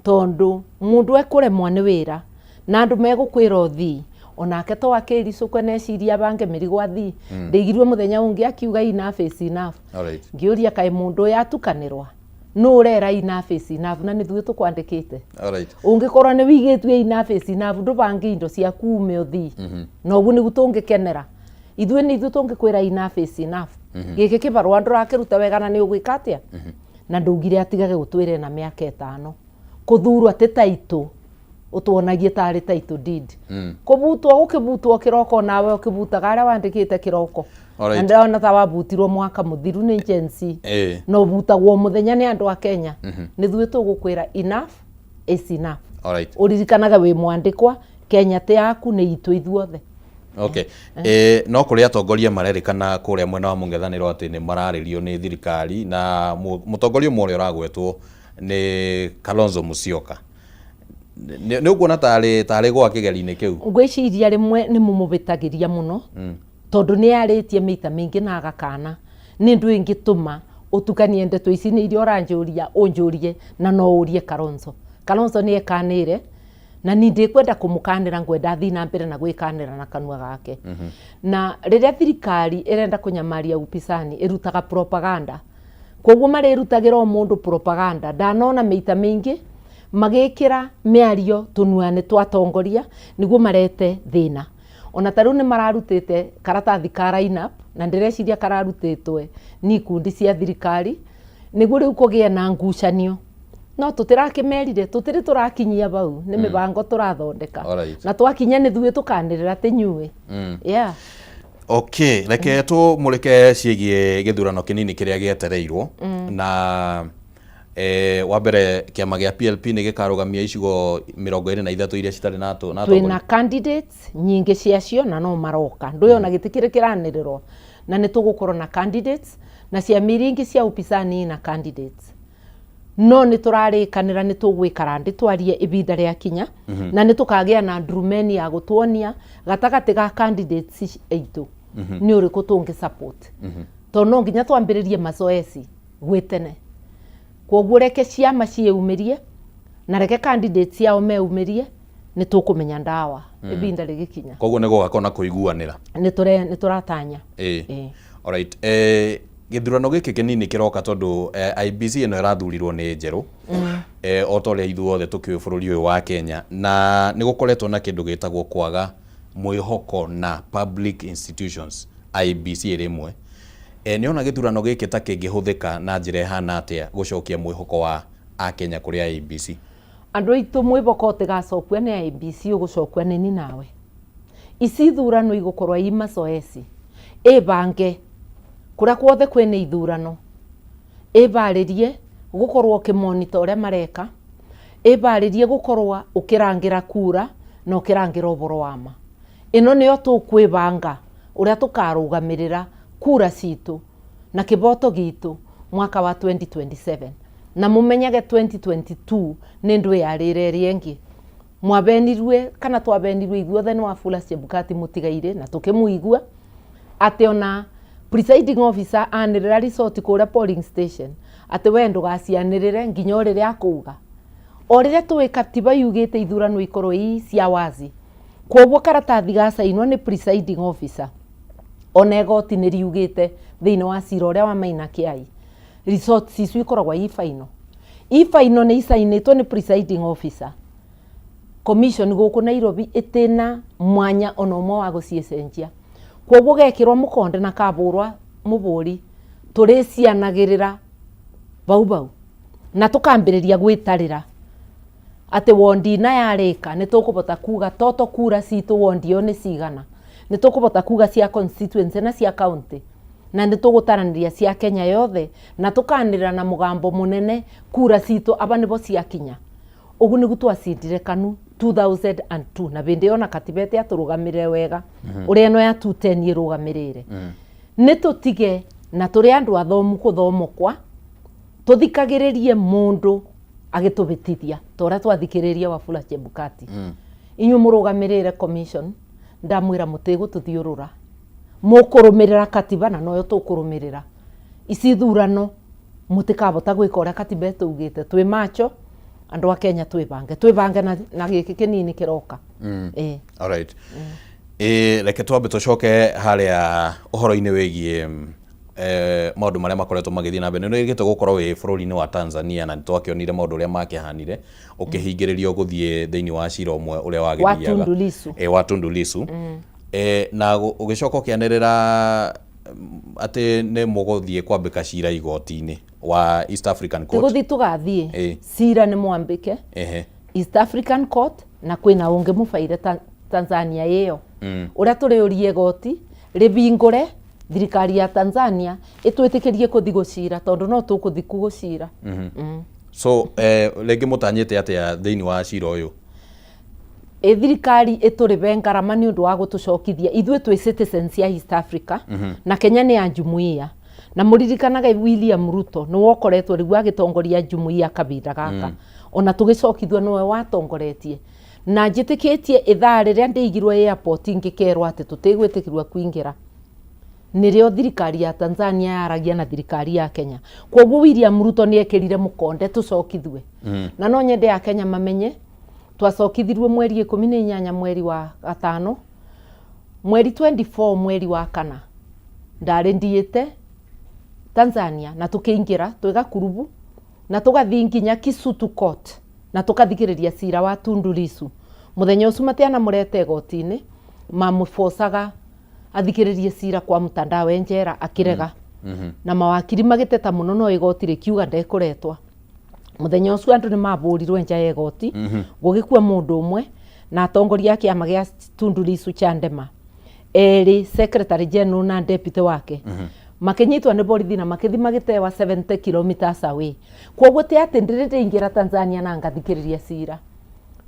tondũ mũndũ ekũremwo nĩ wĩra na andũ megũkwĩra ũthii, onake to akĩricũkwe neciria bange mĩrigo athii. Ndĩigirwe mũthenya ũngĩ akiuga enough is enough. Ngĩũria, kaĩ mũndũ ũyũ atukanĩrwa? Nũ ũrera enough is enough na nĩthuĩ tũkwandĩkĩte? Ũngĩkorwo nĩ wigĩtue enough is enough, ndũbange indo ciaku ume ũthii. Na ũguo nĩguo tũngĩkenera ithuĩ, nĩ ithuĩ tũngĩkwĩra enough is enough. Gĩkĩ kĩbarũa ndũrakĩruta wega na nĩ ũgwĩka atĩa? Na ndũgire atigage gũtwĩra na mĩaka 5 kũthurwo atĩ taitũ ũtuonagie tarĩ title deed. Kũbutwo gũkĩbutwo kĩroko, nawe ũkĩbutaga arĩa wandĩkĩte kĩroko. Na ndĩrona ta wabutirwo mwaka mũthiru nĩ Gen Z. Na ũbutagwo mũthenya nĩ andũ a Kenya. Nĩ thuĩ tũgũkwĩra enough is enough. Ũririkanage wĩ mwandĩkwa, Kenya ti yaku, nĩ itũ ithuothe. Okay. No kũrĩ atongoria marerĩkana kũrĩa mwena wa mũng'ethanĩro atĩ nĩ mararĩrio nĩ thirikari, na mũtongoria ũmwe ũrĩa ũragwetwo nĩ Kalonzo Musyoka. Nĩ ũkuona tarĩ gwa kĩgeri-inĩ kĩu? Ngwĩciria rĩmwe nĩ mũmũbĩtagĩria mũno, tondũ nĩ arĩtie mĩita mĩingĩ na agakana. Nĩ ndũ ĩngĩtũma ũtukanie ndeto ici nĩ iria ũranjũria ũnjũrie, na no ũrie Kalonzo. Kalonzo nĩ ekanĩre, na ni ndikwenda kũmũkanĩra, ngwenda athiĩ na mbere na gwĩkanĩra na kanua gake. Na rĩrĩa thirikari ĩrenda kũnyamaria upisani, ĩrutaga propaganda, koguo marĩrutagĩra o mũndũ propaganda. Ndanona mĩita mĩingĩ magĩkĩra mĩario tũnua-inĩ twa atongoria nĩguo marete thĩna. Ona ta rĩu nĩ mararutĩte karatathi ka line up, na ndĩreciria kararutĩtwe nĩ ikundi cia thirikari nĩguo rĩu kũgĩe na ngucanio. No tũtirakĩmerire, tũtirĩ tũrakinyia bau, nĩ mĩbango tũrathondeka. Na twakinya nĩ thuĩ tũkanĩrĩra tĩnyuĩ. Yeah. Okay, reke tũmũrĩke ciĩgiĩ gĩthurano kĩnini kĩrĩa gĩetereirwo. Na wa mbere, kĩama gĩa PLP nĩ gĩkarũgamia icigo 23 iria citarĩ na na twĩna atongoria. Candidates nyingĩ ciacio na no maroka, ndũyona gĩtikĩrĩ kĩranĩrĩrwo, na nĩ tũgũkorwo na candidates, na ciama iria ingĩ cia upisani na candidates. No nĩ tũrarĩkanĩra nĩ tũgwĩkara ndĩ twarie ibinda rĩa kinya, na nĩ tũkagĩa na ndurumeni ya gũtuonia gatagatĩ ga candidates aitũ nĩ ũrĩkũ tũngĩ support, tondũ no nginya twambĩrĩrie mazoezi gwĩ tene. Koguo reke ciama ciĩumĩrie na reke candidates ciao meumĩrie, nĩ tũkũmenya ndawa ibinda rĩgĩkinya. Koguo nĩ gũgakorwo na kũiguanĩra. Nĩ tũratanya. Ĩĩ. Alright. Gĩthurano gĩkĩ kĩnini kĩroka, tondũ IEBC ĩno ĩrathurirwo nĩ njerũ, o ta ũrĩa ithuothe tũkĩũĩ bũrũri ũyũ wa Kenya, na nĩ gũkoretwo na kĩndũ gĩtagwo kwaga mwĩhoko na public institutions, IEBC ĩrĩ ĩmwe. Nĩ ona gĩthurano gĩkĩ ta kĩngĩhũthĩka na njĩra ĩhana atĩa gũcokia mwĩhoko wa akenya kũrĩ IEBC? Andũ aitũ, mwĩhoko ũtĩgacokua nĩ IEBC, ũgũcokua nĩ ni nawe. Ici ithurano igũkorwo i mazoezi, ĩbange kũrĩa kuothe kwĩna ithurano, ĩbarĩrie gũkorwo ũkĩmonita ũrĩa mareka, ĩbarĩrie gũkorwo ũkĩrangĩra kura na ũkĩrangĩra ũboro wa ma. Ĩno nĩyo tũkwĩbanga ũrĩa tũkarũgamĩrĩra kura citũ na kĩboto gitũ mwaka wa 2027. Na mũmenyage 2022 nĩ ndũ yarĩre ĩrĩa ĩngĩ mwabenirwe, kana twabenirwe ithuothe nĩ Wafula Chebukati mũtigairĩ, na tũkĩmũigua atĩ ona presiding officer anĩrĩra resort kũrĩa polling station atĩ we ndũgacianĩrĩre nginya o rĩrĩa akũuga. O rĩrĩa tũĩ katiba yugĩte ithurano ikorwo i cia wazi, koguo karatathi gacainwo nĩ presiding officer, ona igoti nĩ riugĩte thĩinĩ wa cira ũrĩa wa Maina Kiai, results icio ikoragwo i final. I final nĩ icainĩtwo nĩ presiding officer. Commission gũkũ Nairobi ĩtĩna mwanya ona ũmwe wa gũciĩcenjia. Koguo gekĩrwo mũkonde na kabũrwa mũbũri, tũrĩcianagĩrĩra bau bau na tũkambĩrĩria gwĩtarĩra atĩ wondi ina yarĩka, nĩ tũkũbota kuga toto kura citũ wondi ĩyo nĩ cigana, nĩ tũkũbota kuga cia constituency na cia county. Na nĩ tũgũtaranĩria cia Kenya yothe na tũkanĩrĩra na mũgambo mũnene kura citũ aba nĩbo ciakinya. Ũguo nĩguo twacindire KANU 2002 na bĩndĩ ĩyo na katiba ĩtiatũrũgamĩrĩre wega ũrĩa ĩno ya 210 ĩrũgamĩrĩire. Nĩ tũtige na tũrĩ andũ athomu kũthomokwa tũthikagĩrĩrie mũndũ agĩtũbĩtithia ta ũrĩa twathikĩrĩrie Wafula Chebukati. Inyuĩ mũrũgamĩrĩre commission ndamwĩra mũtigũtũthiũrũra, mũkũrũmĩrĩra katiba na noyo tũkũrũmĩrĩra. Ici ithurano mũtikabota gwĩka ũrĩa katiba ĩtũugĩte, twĩ macho andũ a Kenya twĩbange, twĩbange na, na gĩkĩ kĩnini kĩroka. Ĩĩ. Alright. Reke twambe tũcoke harĩa ũhoro-inĩ wĩgiĩ maũndũ marĩa makoretwo magĩthiĩ na mbere. Nĩ ũrĩgĩte gũkorwo wĩ bũrũri-inĩ wa Tanzania na nĩ twakĩonire maũndũ ũrĩa makĩhanire ũkĩhingĩrĩrio gũthiĩ thĩinĩ wa cira ũmwe ũrĩa Wa wagĩthiaga. Tundu Lissu. Wa Tundu Lissu. Na ũgĩcoka ũkĩanĩrĩra atĩ nĩ mũgũthiĩ kwambĩka cira igoti-inĩ wa East African Court. Tũgũthiĩ tũgathiĩ cira nĩ mwambĩke East African Court na kwĩna ũngĩ mũbaire Tanzania ĩyo ũrĩa tũrĩũrie igoti rĩbingũre thirikari ya Tanzania ĩtwĩtĩkĩrie kũthi gũcira tondũ no tũkũthi ku gũcira. So rĩngĩ mũtanyĩte atĩa thĩinĩ wa cira ũyũ? Thirikari ĩtũrĩbe ngarama nĩ ũndũ wa gũtũcokithia ithuĩ twĩ citizens ya East Africa na Kenya nĩ ya jumuiya na mũririkanaga William Ruto nĩ wokoretwo rĩu agĩtongoria jumuiya kabinda gaka ona tũgĩcokithio nĩwe watongoretie na njĩtĩkĩtie ithaa rĩrĩa ndĩigirwo airport ngĩkerwo atĩ tũtigwĩtĩkĩrwo kũingĩra nĩrĩo thirikari ya Tanzania yaragia na thirikari ya Kenya. Kwoguo William Ruto nĩ ekĩrire mũkonde tũcokithue. Na no nyende a Kenya mamenye twacokithirwe mweri 18 mweri wa gatano, mweri 24 mweri wa kana ndarĩ ndiĩte Tanzania na tũkĩingĩra twĩ gakurubu na tũgathiĩ nginya Kisutu Court na tũkathikĩrĩria cira wa Tundu Lissu. Mũthenya ũcio matianamũrete igoti-inĩ, mamũbocaga athikĩrĩrie cira kwa mtandao e njera akĩrega. Na mawakiri magĩteta mũno no igoti rĩkiuga ndekũretwa. Mũthenya ũcio andũ nĩ mabũrirwe nja ya igoti, gũgĩkua mũndũ ũmwe na atongoria a kĩama gĩa Tundu Lissu Chadema erĩ, secretary general na deputy wake, makĩnyitwo nĩ borithi na makĩthi magĩtewa 70 kilometers away. Kwoguo ti atĩ ndĩrĩ ndĩingĩra Tanzania na ngathikĩrĩria cira,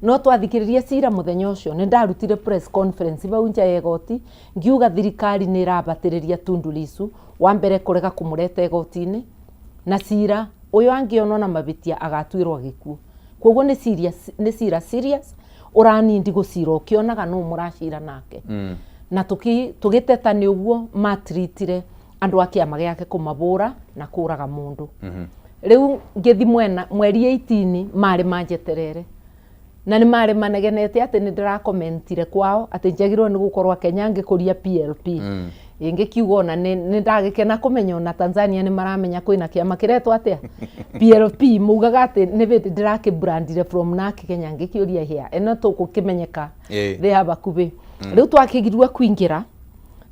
no twathikĩrĩria cira mũthenya ũcio nĩ ndarutire press conference bau nja ya igoti ngiuga thirikari nĩ ĩrabatĩrĩria Tundu Lissu wa mbere kũrega kũmũreta igoti-inĩ na cira ũyũ angĩonwo na mabĩtia agatuĩrwo gĩkuũ. Kwoguo nĩ serious, nĩ cira serious ũranindi gũcira ũkĩonaga nũ mũracira nake. Na tũgĩteta nĩ ũguo matritire andũ a kĩama gĩake kũmabũra na kũraga mũndũ. Rĩu ngĩthi mwena mweri 18 marĩ manjeterere na nĩ marĩ manegenete atĩ nĩ ndĩrakomentire kwao atĩ njagĩrĩirwo nĩ gũkorwo Kenya ngĩkũria PLP. Ngĩkiuga ona nĩ ndagĩkena kũmenya ona Tanzania nĩ maramenya kwĩna kĩama kĩretwo atĩa PLP, maugaga atĩ nĩ hĩndĩ ndĩrakĩbrandire from NARC Kenya, ngĩkĩũria hĩa ĩno tũgũkĩmenyeka thĩ ya hakuhĩ. Rĩu twakĩgirwo kũingĩra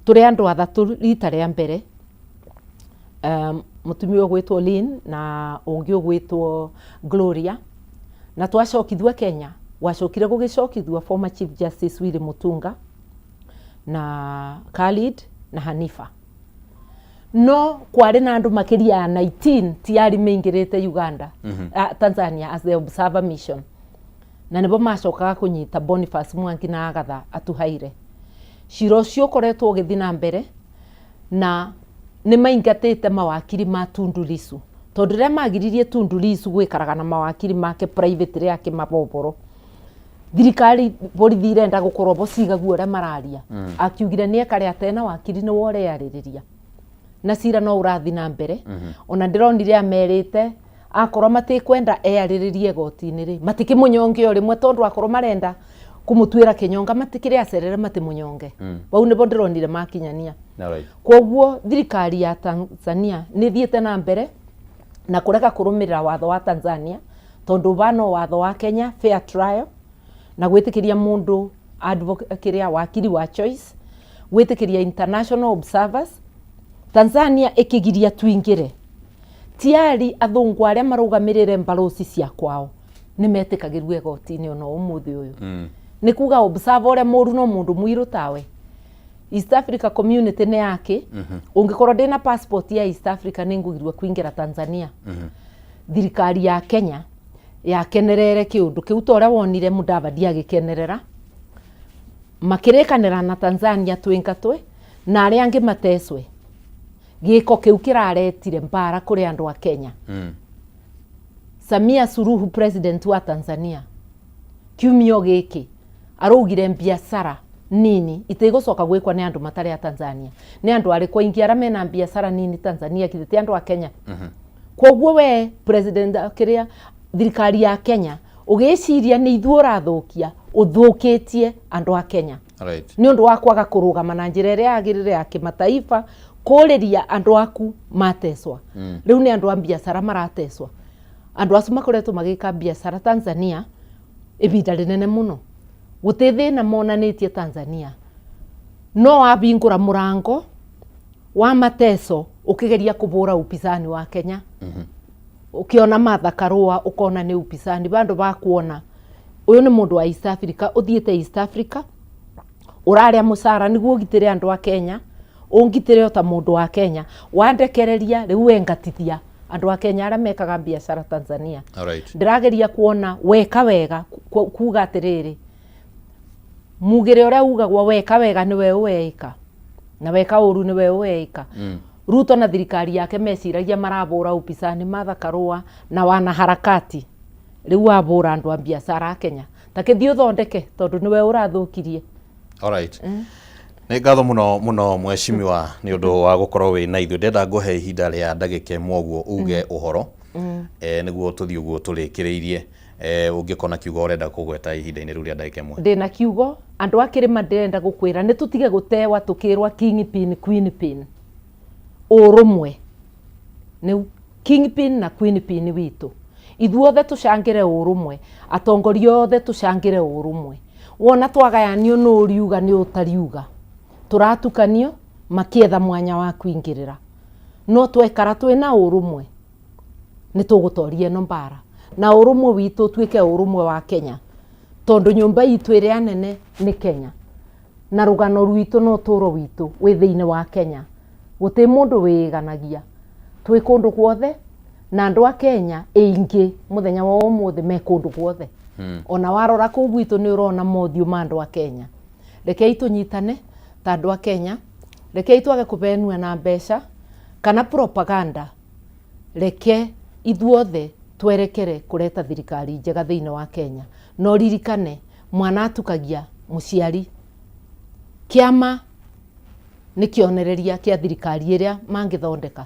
tũrĩ andũ athatũ rita rĩa mbere, mũtumia ũgwĩtwo Lynn na ũngĩ ũgwĩtwo Gloria, na twacokithua Kenya gwacokire gũgĩcokithua former Chief Justice Willy Mutunga na Khalid na Hanifa. No kwarĩ na andũ makĩria ya 19 tiari meingĩrĩte Uganda, Tanzania as the observer mission, na nĩbo macokaga kũnyita Boniface Mwangi na Agatha Atuhaire. Cira ũcio ũkoretwo ũgĩthiĩ na mbere na nĩ maingatĩte mawakiri ma Tundu Lissu tondũ rĩrĩa magiririe Tundu Lissu gwĩkaraga na mawakiri make private rĩrĩa akĩmaboboro thirikari borithi irenda gũkorwo bo cigaguo ũrĩa mararia. Akiugire nĩ ekare atena wakiri nĩwe ũreyarĩrĩria na cira no ũrathi na mbere. Ona ndĩronire amerite akorwo matikwenda eyarĩrĩrie igoti-inĩ rĩ matikĩmũnyonge o rĩmwe tondũ akorwo marenda kũmũtuĩra kĩnyonga matikĩrĩ acerere matimũnyonge. Bau nĩbo ndĩronire makinyania. Kwoguo thirikari ya Tanzania nĩ ĩthiĩte na mbere na kũrega kũrũmĩrĩra watho wa Tanzania tondũ bano watho wa Kenya fair trial na gwĩtĩkĩria mũndũ kĩrĩa wakiri wa choice, gwĩtĩkĩria international observers. Tanzania ĩkĩgiria tuingĩre tiari athũngũ arĩa marũgamĩrĩre mbaroci cia kwao nĩ metĩkagĩrwo igoti-inĩ ona ũmũthĩ ũyũ. Nĩ kuga observer ũrĩa mũru no mũndũ mũirũ tawe. East Africa Community nĩ yake. Ũngĩkorwo ndĩna passport ya East Africa nĩ ngũgirwo kũingĩra Tanzania. Thirikari ya Kenya yakenerere kĩũndũ kĩu ta ũrĩa wonire Mudavadi agĩkenerera, makĩrĩkanĩra na Tanzania twĩngatwe na arĩa angĩ matecwe. Gĩko kĩu kĩraretire mbara kũrĩ andũ a Kenya. Samia Suluhu, president wa Tanzania, kiumia gĩkĩ araugire biacara nini itigũcoka gwĩkwa nĩ andũ matarĩ a Tanzania. Nĩ andũ arĩkũ aingĩ arĩa mena biacara nini Tanzania githĩ ti andũ a Kenya? Koguo we president kĩrĩa thirikari ya Kenya ũgĩciria nĩ ithuĩ ũrathũkia, ũthũkĩtie andũ a Kenya. Nĩ ũndũ wa kwaga kũrũgama na njĩra ĩrĩa yagĩrĩire ya kĩmataifa kũrĩria andũ aku matecwa. Rĩu nĩ andũ a biacara maratecwa. Andũ acio makoretwo magĩka biacara Tanzania ihinda rĩnene mũno, gũtĩ thĩna monanĩtie Tanzania, no wahingũra mũrango wa mateso ũkĩgeria kũbũra upinzani wa Kenya. Ũkĩona Martha Karũa ũkona nĩ upinzani, bandũ ba kuona ũyũ nĩ mũndũ wa East Africa ũthiĩte East Africa ũrarĩa mũcara nĩguo ũgitĩre andũ a Kenya, ũngitĩre o ta mũndũ wa Kenya, wandekereria rĩu wengatithia andũ a Kenya arĩa mekaga biacara Tanzania. Ndĩrageria kuona weka wega kuga atĩrĩrĩ, mugĩre ũrĩa ugagwo weka wega nĩwe ũweĩka na weka ũru nĩwe ũweĩka. Ruto na thirikari yake meciragia marabũra upinzani Martha Karũa na wanaharakati, rĩu wabũra andũ a biacara a Kenya, ta kĩthiĩ ũthondeke tondũ nĩwe ũrathũkirie. Alright. Nĩ ngatho mũno mũno mheshimiwa nĩ ũndũ wa gũkorwo wĩ na ithuĩ. Ndĩrenda ngũhe ihinda rĩa ndagĩka ĩmwe ũguo uge ũhoro, nĩguo tũthiĩ ũguo tũrĩkĩrĩirie. Ũngĩkona kiugo ũrenda kũgweta ihinda-inĩ rĩu rĩa ndagĩka ĩmwe. Ndĩna kiugo andũ a kĩrĩma, ndĩrenda gũkwĩra nĩ tũtige gũtewa tũkĩrwa kingpin queenpin. Ũrũmwe nĩ kingpin na queenpin witũ, ithuothe tũcangĩre ũrũmwe, atongoria othe tũcangĩre ũrũmwe. Wona twagayanio nĩ ũriuga nĩ ũtariuga, tũratukanio makĩetha mwanya wa kũingĩrĩra, no twekara twĩna ũrũmwe nĩ tũgũtoria ĩno mbara, na ũrũmwe witũ ũtuĩke ũrũmwe wa Kenya, tondũ nyũmba itũ ĩrĩa nene nĩ Kenya na rũgano rwitũ na ũtũro witũ wĩ thĩinĩ wa Kenya. Gũtĩ mũndũ wĩĩganagia, twĩ kũndũ guothe na andũ a Kenya ĩingĩ mũthenya wa ũmũthĩ me kũndũ guothe. Ona warora kũu gwitũ nĩ ũrona mothiũ ma andũ a Kenya. Rekei tũnyitane ta andũ a Kenya, rekei twage kũbenua na mbeca kana propaganda, reke ithuothe twerekere kũreta thirikari njega thĩinĩ wa Kenya. No ririkane mwana atukagia mũciari, kĩama nĩ kĩonereria kĩa thirikari ĩrĩa mangĩthondeka.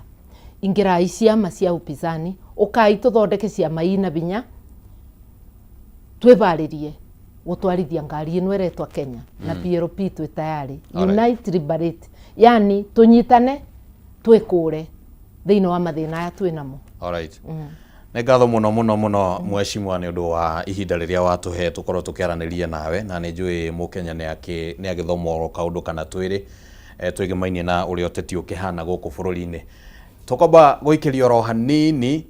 Ingĩrai ciama cia upinzani, ũkai tũthondeke ciama ina binya, twĩbarĩrie gũtwarithia ngari ĩno ĩretwa Kenya na PLP twĩ tayari. Unite, liberate, yani tũnyitane twĩkũre thĩinĩ wa mathĩna aya twĩ namo. Alright. Nĩ ngatho mũno mũno mũno mheshimiwa nĩ ũndũ wa ihinda rĩrĩa watũhe tũkorwo tũkĩaranĩria nawe, na nĩ njũĩ mũkenya nĩ agĩthoma oro kaũndũ kana twĩrĩ, twĩgĩmainie na ũrĩa ũteti ũkĩhana gũkũ bũrũri-inĩ. Tũkwamba gũikĩria oro hanini,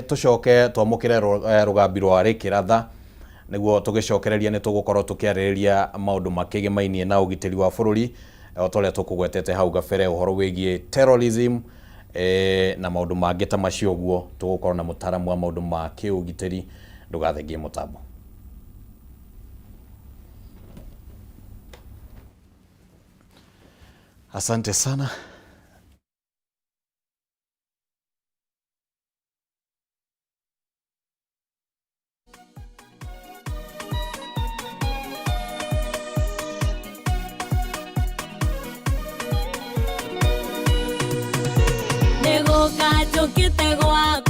tũcoke twamũkĩre rũgambi rwa Rĩkĩratha nĩguo tũgĩcokereria nĩ tũgũkorwo tũkĩarĩrĩria maũndũ makĩgĩmainie na ũgitĩri wa bũrũri o ta ũrĩa tũkũgwetete hau gabere, ũhoro wĩgiĩ terrorism na maũndũ mangĩ ta macio ũguo. Tũgũkorwo na mũtaaramu wa maũndũ ma kĩũgitĩri. Ndũgathengie mũtambo. Asante sana. Nĩgũka njũkĩte gwaku.